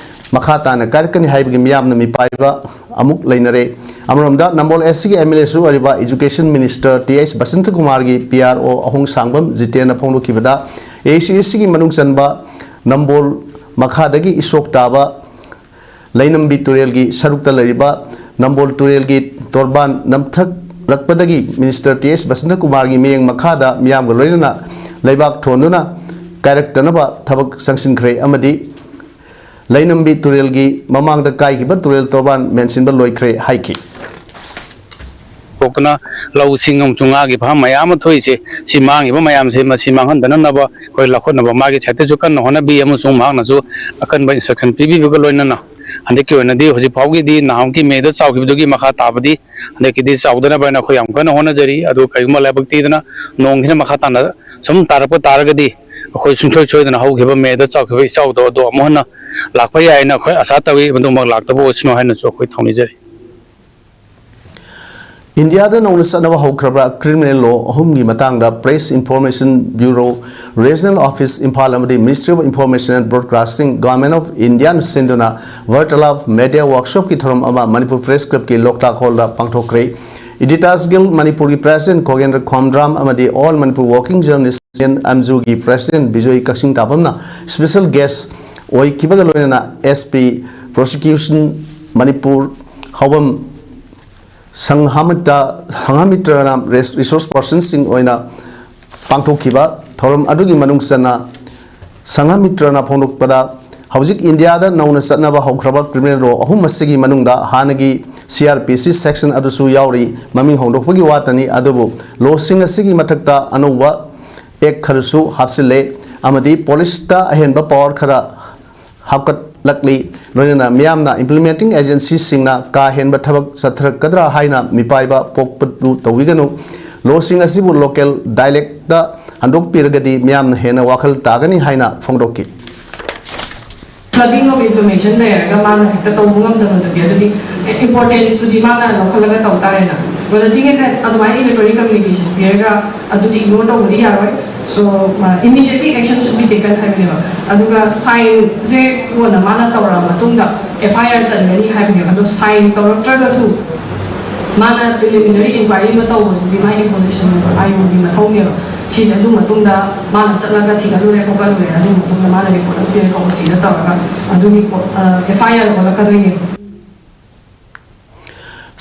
ꯃꯈꯥ ꯇꯥꯅ ꯀꯥꯏꯔꯛꯀꯅꯤ ꯍꯥꯏꯕꯒꯤ ꯃꯤꯌꯥꯝꯅ ꯃꯤꯄꯥꯏꯕ ꯑꯃꯨꯛ ꯂꯩꯅꯔꯦ꯫ ꯑꯃꯔꯣꯝꯗ, ꯅꯝꯕꯣꯜ ꯑꯦ ꯁꯤꯒꯤ ꯑꯦꯝ ꯑꯦꯜ ꯑꯦꯁꯨ ꯑꯣꯏꯔꯤꯕ ꯏꯖꯨꯀꯦꯁꯟ ꯃꯤꯅꯤꯁꯇꯔ ꯇꯤ ꯑꯩꯆ ꯕꯁꯟꯇꯀꯨꯃꯥꯔꯒꯤ ꯄꯤ ꯑꯥꯔ ꯑꯣ ꯑꯍꯣꯡꯁꯥꯡꯕꯝ ꯖꯤꯇꯦꯟꯅ ꯐꯣꯡꯗꯣꯛꯈꯤꯕꯗ, ꯑꯦ ꯁꯤ ꯑꯦ ꯁꯤꯒꯤ ꯃꯅꯨꯡ ꯆꯟꯕ ꯅꯝꯕꯣꯜ ꯃꯈꯥꯗꯒꯤ ꯏꯁꯣꯛ ꯇꯥꯕ ꯂꯩꯅꯝꯕꯤ ꯇꯨꯔꯦꯜꯒꯤ ꯁꯔꯨꯛꯇ ꯂꯩꯔꯤꯕ ꯅꯝꯕꯣꯜ ꯇꯨꯔꯦꯜꯒꯤ ꯇꯣꯔꯕꯥꯟ ꯅꯝꯊꯔꯛꯄꯗꯒꯤ ꯃꯤꯅꯤꯁꯇꯔ ꯇꯤ ꯑꯦꯁ ꯕꯁꯟꯇꯀꯨꯃꯥꯔꯒꯤ ꯃꯤꯠꯌꯦꯡ ꯃꯈꯥꯗ ꯃꯤꯌꯥꯝꯒ ꯂꯣꯏꯅꯅ ꯂꯩꯕꯥꯛ ꯊꯣꯟꯗꯨꯅ ꯀꯥꯏꯔꯛꯇꯅꯕ ꯊꯕꯛ ꯆꯪꯁꯤꯟꯈ꯭ꯔꯦ ꯑꯃꯗꯤ ꯂꯩꯅꯝꯕꯤ ꯇꯨꯔꯦꯜꯒꯤ ꯃꯃꯥꯡꯗ ꯀꯥꯏꯈꯤꯕ ꯇꯨꯔꯦꯜ ꯇꯣꯔꯕꯥꯟ ꯃꯦꯟꯁꯤꯟꯕ ꯂꯣꯏꯈ꯭ꯔꯦ ꯍꯥꯏꯈꯤ꯫ ꯊꯣꯛꯇꯅ ꯂꯧꯁꯤꯡ ꯑꯃꯁꯨꯡ ꯉꯥꯒꯤ ꯐꯥꯔꯝ ꯃꯌꯥꯝ ꯑꯃ ꯊꯣꯛꯏꯁꯦ, ꯁꯤ ꯃꯥꯡꯉꯤꯕ ꯃꯌꯥꯝꯁꯦ, ꯃꯁꯤ ꯃꯥꯡꯍꯟꯗꯅꯕ ꯑꯩꯈꯣꯏ ꯂꯧꯈꯠꯅꯕ ꯃꯥꯒꯤ ꯁꯥꯏꯠꯇꯁꯨ ꯀꯟꯅ ꯍꯣꯠꯅꯕꯤ ꯑꯃꯁꯨꯡ ꯃꯍꯥꯛꯅꯁꯨ ꯑꯀꯟꯕ ꯏꯟꯁꯇ꯭ꯔꯛꯁꯟ ꯄꯤꯕꯤꯕꯒ ꯂꯣꯏꯅꯅ ꯍꯟꯗꯛꯀꯤ ꯑꯣꯏꯅꯗꯤ ꯍꯧꯖꯤꯛ ꯐꯥꯎꯒꯤꯗꯤ ꯅꯍꯥꯟꯃꯨꯛꯀꯤ ꯃꯦꯗ ꯆꯥꯎꯈꯤꯕꯗꯨꯒꯤ ꯃꯈꯥ ꯇꯥꯕꯗꯤ ꯍꯟꯗꯛꯀꯤꯗꯤ ꯆꯥꯎꯗꯅꯕ ꯍꯥꯏꯅ ꯑꯩꯈꯣꯏ ꯌꯥꯝ ꯀꯟꯅ ꯍꯣꯠꯅꯖꯔꯤ꯫ ꯑꯗꯨ ꯀꯔꯤꯒꯨꯝꯕ ꯂꯥꯏꯕꯛ ꯊꯤꯗꯅ ꯅꯣꯡꯁꯤꯅ ꯃꯈꯥ ꯇꯥꯅ ꯁꯨꯝ ꯇꯥꯔꯛꯄ ꯇꯥꯔꯒꯗꯤ ꯑꯩꯈꯣꯏ ꯁꯨꯡꯁꯣꯏ ꯁꯣꯏꯗꯅ ꯍꯧꯈꯤꯕ ꯃꯦꯗ ꯆꯥꯎꯈꯤꯕ ꯏꯆꯥꯎꯗꯣ ꯑꯗꯨ ꯑꯃꯨꯛ ꯍꯟꯅ ꯂꯥꯛꯄ ꯌꯥꯏꯅ ꯑꯩꯈꯣꯏ ꯑꯁꯥ ꯇꯧꯏ꯫ ꯃꯗꯨꯃꯛ ꯂꯥꯛꯇꯕ ꯑꯣꯏꯁꯅꯨ ꯍꯥꯏꯅꯁꯨ ꯑꯩꯈꯣꯏ ꯊꯧꯅꯤꯖꯔꯤ꯫ ꯏꯟꯗꯤꯌꯥꯗ ꯅꯧꯅ ꯆꯠꯅꯕ ꯍꯧꯈ꯭ꯔꯕ ꯀ꯭ꯔꯤꯃꯤꯅꯦꯜ ꯂꯣ ꯑꯍꯨꯝꯒꯤ ꯃꯇꯥꯡꯗ Press Information Bureau, Regional Office, Imphal ꯑꯃꯗꯤ Ministry of Information and Broadcasting, Government of Indiaꯅ ꯁꯤꯟꯗꯨꯅ ꯚꯥꯔꯇꯂꯥꯞ ꯃꯦꯗꯤꯌꯥ ꯋꯥꯔꯛꯁꯣꯞꯀꯤ ꯊꯧꯔꯝ ꯑꯃ ꯃꯅꯤꯄꯨꯔ ꯄ꯭ꯔꯦꯁ ꯀ꯭ꯂꯕꯀꯤ ꯂꯣꯛꯇꯥꯛ ꯍꯣꯜꯗ ꯄꯥꯡꯊꯣꯛꯈ꯭ꯔꯦ꯫ ꯏꯗꯤꯇꯔꯁ ꯒꯤꯜ ꯃꯅꯤꯄꯨꯔꯒꯤ ꯄ꯭ꯔꯦꯁꯤꯗꯦꯟꯠ ꯈꯣꯒꯦꯟꯗ꯭ꯔ ꯈꯣꯝꯗ꯭ꯔꯥꯝ ꯑꯃꯗꯤ All Manipur Working Journalist Union, ꯑꯦꯝꯖꯨꯒꯤ ꯄ꯭ꯔꯦꯁꯤꯗꯦꯟꯠ ꯕꯤꯖꯣꯏ ꯀꯛꯆꯤꯡ ꯇꯥꯕꯝꯅ ꯁ꯭ꯄꯦꯁꯦꯜ ꯒꯦꯁ꯭ꯠ ꯑꯣꯏꯈꯤꯕꯒ ꯂꯣꯏꯅꯅ ꯑꯦꯁ ꯄꯤ ꯄ꯭ꯔꯣꯁꯤꯀ꯭ꯌꯨꯁꯟ ꯃꯅꯤꯄꯨꯔ ꯍꯥꯎꯕꯝ ꯁꯪꯍꯥꯃꯤꯇ꯭ꯔ ꯁꯪꯍꯥꯃꯤꯇ꯭ꯔꯅ ꯔꯤꯁꯣꯔꯁ ꯄꯔꯁꯟꯁꯤꯡ ꯑꯣꯏꯅ ꯄꯥꯡꯊꯣꯛꯈꯤꯕ ꯊꯧꯔꯝ ꯑꯗꯨꯒꯤ ꯃꯅꯨꯡ ꯆꯟꯅ ꯁꯪꯍꯥꯃꯤꯇ꯭ꯔꯅ ꯐꯣꯡꯗꯣꯛꯄꯗ, ꯍꯧꯖꯤꯛ ꯏꯟꯗꯤꯌꯥꯗ ꯅꯧꯅ ꯆꯠꯅꯕ ꯍꯧꯈ꯭ꯔꯕ criminal law ꯑꯍꯨꯝ ꯑꯁꯤꯒꯤ ꯃꯅꯨꯡꯗ ꯍꯥꯟꯅꯒꯤ C R P C section ꯑꯗꯨꯁꯨ ꯌꯥꯎꯔꯤ꯫ ꯃꯃꯤꯡ ꯍꯣꯡꯗꯣꯛꯄꯒꯤ ꯋꯥꯇꯅꯤ, ꯑꯗꯨꯕꯨ ꯂꯣꯁꯤꯡ ꯑꯁꯤꯒꯤ ꯃꯊꯛꯇ ꯑꯅꯧꯕ act ꯈꯔꯁꯨ ꯍꯥꯞꯆꯤꯜꯂꯦ ꯑꯃꯗꯤ ꯄꯨꯂꯤꯁꯇ ꯑꯍꯦꯟꯕ power ꯈꯔ ꯍꯥꯞꯀꯠꯂꯛꯂꯤ꯫ ꯂꯣꯏꯅꯅ ꯃꯤꯌꯥꯝꯅ implementing agencyꯁꯤꯡꯅ ꯀꯥ ꯍꯦꯟꯕ ꯊꯕꯛ ꯆꯠꯊꯔꯛꯀꯗ꯭ꯔꯥ ꯍꯥꯏꯅ ꯃꯤꯄꯥꯏꯕ ꯄꯣꯛꯄꯗꯨ ꯇꯧꯕꯤꯒꯅꯨ꯫ ꯂꯣꯁꯤꯡ ꯑꯁꯤꯕꯨ local dialectꯇ ꯍꯟꯗꯣꯛꯄꯤꯔꯒꯗꯤ ꯃꯤꯌꯥꯝꯅ ꯍꯦꯟꯅ ꯋꯥꯈꯜ ꯇꯥꯒꯅꯤ ꯍꯥꯏꯅ ꯐꯣꯡꯗꯣꯛꯈꯤ꯫ Flooding of information ꯂꯩꯔꯒ ꯃꯥꯅ ꯍꯦꯛꯇ ꯇꯧꯕ ꯉꯝꯗꯕꯗꯨꯗꯤ, ꯑꯗꯨꯗꯤ importanceꯇꯨꯗꯤ ꯃꯥꯅ ꯂꯧꯈꯠꯂꯒ ꯇꯧ ꯇꯥꯔꯦꯅ꯫ But the thing is that ꯑꯗꯨꯃꯥꯏꯅ electronic communication ꯄꯤꯔꯒ ꯑꯗꯨꯗꯤ ignore ꯇꯧꯕꯗꯤ ꯌꯥꯔꯣꯏ꯫ So, uh, immediately action should be taken ꯍꯥꯏꯕꯅꯦꯕ꯫ ꯑꯗꯨꯒ signꯁꯦ ꯀꯣꯟꯅ ꯃꯥꯅ ꯇꯧꯔꯛꯑ ꯃꯇꯨꯡꯗ F I R ꯆꯟꯒꯅꯤ ꯍꯥꯏꯕꯅꯦꯕ꯫ ꯑꯗꯣ sign ꯇꯧꯔꯛꯇ꯭ꯔꯒꯁꯨ ꯃꯥꯅ preliminary inquiry ꯑꯃ ꯇꯧꯕꯁꯤꯗꯤ ꯃꯥꯒꯤ positionꯅꯦꯕ, ꯑꯥꯏ ꯑꯣꯒꯤ ꯃꯊꯧꯅꯦꯕ꯫ ꯁꯤꯁꯦ ꯑꯗꯨ ꯃꯇꯨꯡꯗ ꯃꯥꯅ ꯆꯠꯂꯒ ꯊꯤꯒꯠꯂꯨꯔꯦ ꯈꯣꯠꯀꯠꯂꯨꯔꯦ, ꯑꯗꯨ ꯃꯇꯨꯡꯗ ꯃꯥꯅ report ꯑꯃ ꯄꯤꯔꯦ ꯈꯣꯠꯄ ꯁꯤꯗ ꯇꯧꯔꯒ ꯑꯗꯨꯒꯤ ꯄꯣꯠ, ꯑ, F I R ꯑꯣꯜꯂꯛꯀꯗꯣꯏꯅꯦꯕ꯫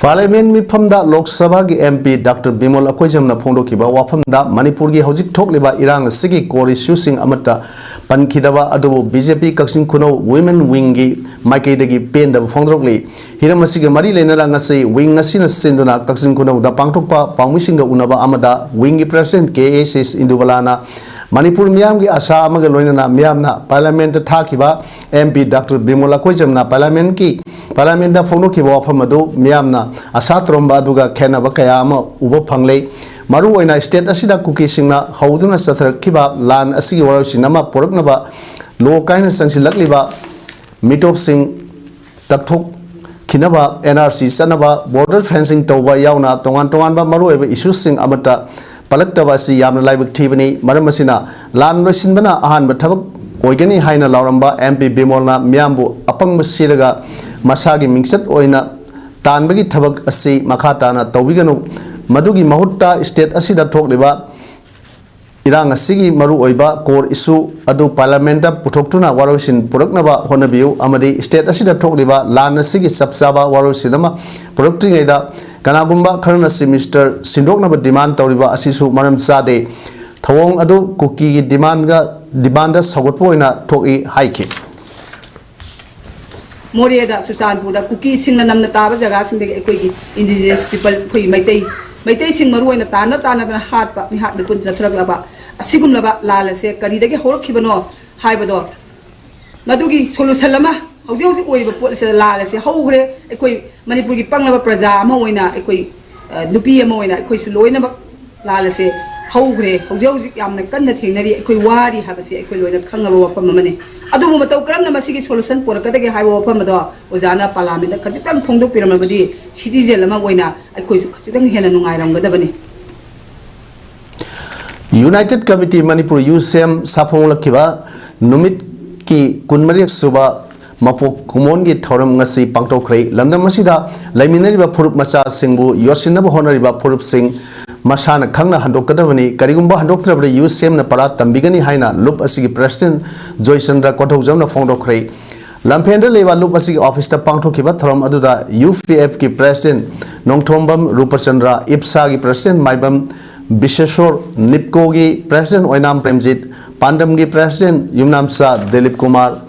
Parliament ꯃꯤꯐꯝꯗ ꯂꯣꯛ ꯁꯚꯥꯒꯤ M P Doctor ꯕꯤꯃꯣꯜ ꯑꯀꯣꯏꯖꯝꯅ ꯐꯣꯡꯗꯣꯛꯈꯤꯕ ꯋꯥꯐꯝꯗ ꯃꯅꯤꯄꯨꯔꯒꯤ ꯍꯧꯖꯤꯛ ꯊꯣꯛꯂꯤꯕ ꯏꯔꯥꯡ ꯑꯁꯤꯒꯤ core issueꯁꯤꯡ ꯑꯃꯠꯇ ꯄꯟꯈꯤꯗꯕ ꯑꯗꯨꯕꯨ B J P ꯀꯛꯆꯤꯡ ꯈꯨꯅꯧ Women Wingꯒꯤ ꯃꯥꯏꯀꯩꯗꯒꯤ ꯄꯦꯟꯗꯕ ꯐꯣꯡꯗꯣꯔꯛꯂꯤ꯫ ꯍꯤꯔꯝ ꯑꯁꯤꯒ ꯃꯔꯤ ꯂꯩꯅꯅ ꯉꯁꯤ wing ꯑꯁꯤꯅ ꯁꯤꯟꯗꯨꯅ ꯀꯛꯆꯤꯡ ꯈꯨꯅꯧꯗ ꯄꯥꯡꯊꯣꯛꯄ ꯄꯥꯎꯃꯤꯁꯤꯡꯒ ꯎꯅꯕ ꯑꯃꯗ wingꯒꯤ president K S S ꯏꯟꯗꯨꯕꯂꯥꯅ Manipur ꯃꯤꯌꯥꯝꯒꯤ ꯑꯁꯥ ꯑꯃꯒ ꯂꯣꯏꯅꯅ ꯃꯤꯌꯥꯝꯅ parliamentꯇ ꯊꯥꯈꯤꯕ M P Doctor ꯕꯤꯃꯣꯜ ꯑꯀꯣꯏꯖꯝꯅ parliamentꯀꯤ, parliamentꯇ ꯐꯣꯡꯗꯣꯛꯈꯤꯕ ꯋꯥꯐꯝ ꯑꯗꯨ ꯃꯤꯌꯥꯝꯅ ꯑꯁꯥ ꯇꯧꯔꯝꯕ ꯑꯗꯨꯒ ꯈꯦꯠꯅꯕ ꯀꯌꯥ ꯑꯃ ꯎꯕ ꯐꯪꯂꯦ꯫ ꯃꯔꯨꯑꯣꯏꯅ state ꯑꯁꯤꯗ ꯀꯨꯀꯤꯁꯤꯡꯅ ꯍꯧꯗꯨꯅ ꯆꯠꯊꯔꯛꯈꯤꯕ ꯂꯥꯟ ꯑꯁꯤꯒꯤ ꯋꯥꯔꯣꯏꯁꯤꯟ ꯑꯃ ꯄꯨꯔꯛꯅꯕ ꯂꯣ ꯀꯥꯏꯅ ꯆꯪꯁꯤꯜꯂꯛꯂꯤꯕ ꯃꯤꯇꯣꯞꯁꯤꯡ ꯇꯛꯊꯣꯛꯈꯤꯅꯕ, N R C ꯆꯠꯅꯕ, border fencing ꯇꯧꯕ ꯌꯥꯎꯅ ꯇꯣꯉꯥꯟ ꯇꯣꯉꯥꯟꯕ ꯃꯔꯨꯑꯣꯏꯕ issueꯁꯤꯡ ꯑꯃꯠꯇ ꯄꯜꯂꯛꯇꯕ ꯑꯁꯤ ꯌꯥꯝꯅ ꯂꯥꯏꯕꯛ ꯊꯤꯕꯅꯤ꯫ ꯃꯔꯝ ꯑꯁꯤꯅ ꯂꯥꯟ ꯂꯣꯏꯁꯤꯟꯕꯅ ꯑꯍꯥꯟꯕ ꯊꯕꯛ ꯑꯣꯏꯒꯅꯤ ꯍꯥꯏꯅ ꯂꯥꯎꯔꯝꯕ M P ꯕꯤꯃꯣꯜꯅ ꯃꯤꯌꯥꯝꯕꯨ ꯑꯄꯪꯕ ꯁꯤꯔꯒ ꯃꯁꯥꯒꯤ ꯃꯤꯡꯆꯠ ꯑꯣꯏꯅ ꯇꯥꯟꯕꯒꯤ ꯊꯕꯛ ꯑꯁꯤ ꯃꯈꯥ ꯇꯥꯅ ꯇꯧꯕꯤꯒꯅꯨ꯫ ꯃꯗꯨꯒꯤ ꯃꯍꯨꯠꯇ state ꯑꯁꯤꯗ ꯊꯣꯛꯂꯤꯕ ꯏꯔꯥꯡ ꯑꯁꯤꯒꯤ ꯃꯔꯨꯑꯣꯏꯕ core issue ꯑꯗꯨ parliamentꯇ ꯄꯨꯊꯣꯛꯇꯨꯅ ꯋꯥꯔꯣꯏꯁꯤꯟ ꯄꯨꯔꯛꯅꯕ ꯍꯣꯠꯅꯕꯤꯌꯨ ꯑꯃꯗꯤ state ꯑꯁꯤꯗ ꯊꯣꯛꯂꯤꯕ ꯂꯥꯟ ꯑꯁꯤꯒꯤ ꯆꯞ ꯆꯥꯕ ꯋꯥꯔꯣꯏꯁꯤꯟ ꯑꯃ ꯄꯨꯔꯛꯇ꯭ꯔꯤꯉꯩꯗ ꯀꯅꯥꯒꯨꯝꯕ ꯈꯔꯅ Chief Minister ꯁꯤꯟꯗꯣꯛꯅꯕ demand ꯇꯧꯔꯤꯕ ꯑꯁꯤꯁꯨ ꯃꯔꯝ ꯆꯥꯗꯦ꯫ ꯊꯧꯑꯣꯡ ꯑꯗꯨ ꯀꯨꯀꯤꯒꯤ demandꯒ, demandꯗ ꯁꯧꯒꯠꯄ ꯑꯣꯏꯅ ꯊꯣꯛꯏ ꯍꯥꯏꯈꯤ꯫ ꯃꯣꯔꯦꯗ, ꯆꯨꯔꯆꯥꯟꯄꯨꯔꯗ, ꯀꯨꯀꯤꯁꯤꯡꯅ ꯅꯝꯅ ꯇꯥꯕ ꯖꯒꯥꯁꯤꯡꯗꯒꯤ ꯑꯩꯈꯣꯏꯒꯤ indigenous people, ꯑꯩꯈꯣꯏꯒꯤ ꯃꯩꯇꯩ, ꯃꯩꯇꯩꯁꯤꯡ ꯃꯔꯨ ꯑꯣꯏꯅ ꯇꯥꯟꯅ ꯇꯥꯟꯅꯗꯅ ꯍꯥꯠꯄ, ꯃꯤꯍꯥꯠ ꯃꯤꯄꯨꯟ ꯆꯠꯊꯔꯛꯂꯕ ꯑꯁꯤꯒꯨꯝꯂꯕ ꯂꯥꯜ ꯑꯁꯦ ꯀꯔꯤꯗꯒꯤ ꯍꯧꯔꯛꯈꯤꯕꯅꯣ ꯍꯥꯏꯕꯗꯣ, ꯃꯗꯨꯒꯤ solution ꯑꯃ ꯍꯧꯖꯤꯛ ꯍꯧꯖꯤꯛ ꯑꯣꯏꯔꯤꯕ ꯄꯣꯠ ꯑꯁꯤꯗ ꯂꯥꯜ ꯑꯁꯦ ꯍꯧꯈ꯭ꯔꯦ꯫ ꯑꯩꯈꯣꯏ ꯃꯅꯤꯄꯨꯔꯒꯤ ꯄꯪꯂꯕ ꯄ꯭ꯔꯖꯥ ꯑꯃ ꯑꯣꯏꯅ, ꯑꯩꯈꯣꯏ, ꯑ, ꯅꯨꯄꯤ ꯑꯃ ꯑꯣꯏꯅ ꯑꯩꯈꯣꯏꯁꯨ ꯂꯣꯏꯅꯃꯛ ꯂꯥꯜ ꯑꯁꯦ ꯍꯧꯈ꯭ꯔꯦ꯫ ꯍꯧꯖꯤꯛ ꯍꯧꯖꯤꯛ ꯌꯥꯝꯅ ꯀꯟꯅ ꯊꯦꯡꯅꯔꯤ꯫ ꯑꯩꯈꯣꯏ ꯋꯥꯔꯤ ꯍꯥꯏꯕꯁꯤ ꯑꯩꯈꯣꯏ ꯂꯣꯏꯅ ꯈꯪꯉꯕ ꯋꯥꯐꯝ ꯑꯃꯅꯤ꯫ ꯑꯗꯨꯕꯨ ꯃꯇꯧ ꯀꯔꯝꯅ ꯃꯁꯤꯒꯤ solution ꯄꯨꯔꯛꯀꯗꯒꯦ ꯍꯥꯏꯕ ꯋꯥꯐꯝ ꯑꯗꯣ ꯑꯣꯖꯥꯅ parliament ꯇ ꯈꯖꯤꯛꯇꯪ ꯐꯣꯡꯗꯣꯛꯄꯤꯔꯝꯂꯕꯗꯤ citizen ꯑꯃ ꯑꯣꯏꯅ ꯑꯩꯈꯣꯏꯁꯨ ꯈꯖꯤꯛꯇꯪ ꯍꯦꯟꯅ ꯅꯨꯡꯉꯥꯏꯔꯝꯒꯗꯕꯅꯤ꯫ United Committee Manipur, ꯌꯨ ꯁꯤ ꯑꯦꯝ, ꯁꯥꯐꯣꯡꯂꯛꯈꯤꯕ ꯅꯨꯃꯤꯠꯀꯤ ꯀꯨꯟꯃꯔꯤ ꯁꯨꯕ ꯃꯄꯣꯛ ꯀꯨꯝꯑꯣꯟꯒꯤ ꯊꯧꯔꯝ ꯉꯁꯤ ꯄꯥꯡꯊꯣꯛꯈ꯭ꯔꯦ꯫ ꯂꯝꯗꯝ ꯑꯁꯤꯗ ꯂꯩꯃꯤꯟꯅꯔꯤꯕ ꯐꯨꯔꯨꯞ ꯃꯆꯥꯁꯤꯡꯕꯨ ꯌꯣꯠꯁꯤꯟꯅꯕ ꯍꯣꯠꯅꯔꯤꯕ ꯐꯨꯔꯨꯞꯁꯤꯡ ꯃꯁꯥꯅ ꯈꯪꯅ ꯍꯟꯗꯣꯛꯀꯗꯕꯅꯤ꯫ ꯀꯔꯤꯒꯨꯝꯕ ꯍꯟꯗꯣꯛꯇ꯭ꯔꯕꯗꯤ ꯌꯨ ꯁꯤ ꯑꯦꯝꯅ ꯄꯔꯥ ꯇꯝꯕꯤꯒꯅꯤ ꯍꯥꯏꯅ ꯂꯨꯞ ꯑꯁꯤꯒꯤ president ꯖꯣꯏꯆꯟꯗ꯭ꯔ ꯀꯣꯟꯊꯧꯖꯝꯅ ꯐꯣꯡꯗꯣꯛꯈ꯭ꯔꯦ꯫ ꯂꯝꯐꯦꯜꯗ ꯂꯩꯕ ꯂꯨꯞ ꯑꯁꯤꯒꯤ office ꯇ ꯄꯥꯡꯊꯣꯛꯈꯤꯕ ꯊꯧꯔꯝ ꯑꯗꯨꯗ ꯌꯨ ꯄꯤ ꯑꯦꯐ ꯀꯤ president ꯅꯣꯡꯊꯣꯝꯕꯝ ꯔꯨꯄꯆꯟꯗ꯭ꯔ, ꯏꯞꯁꯥꯒꯤ president ꯃꯥꯏꯕꯝ ꯕꯤꯁꯦꯁꯣꯔ, ꯅꯤꯞꯀꯣꯒꯤ president ꯑꯣꯏꯅꯥꯝ ꯄ꯭ꯔꯦꯝꯖꯤꯠ, ꯄꯥꯟꯗꯝꯒꯤ president ꯌꯨꯝꯅꯥꯝꯆꯥ ꯗꯤꯂꯤꯞ ꯀꯨꯃꯥꯔ,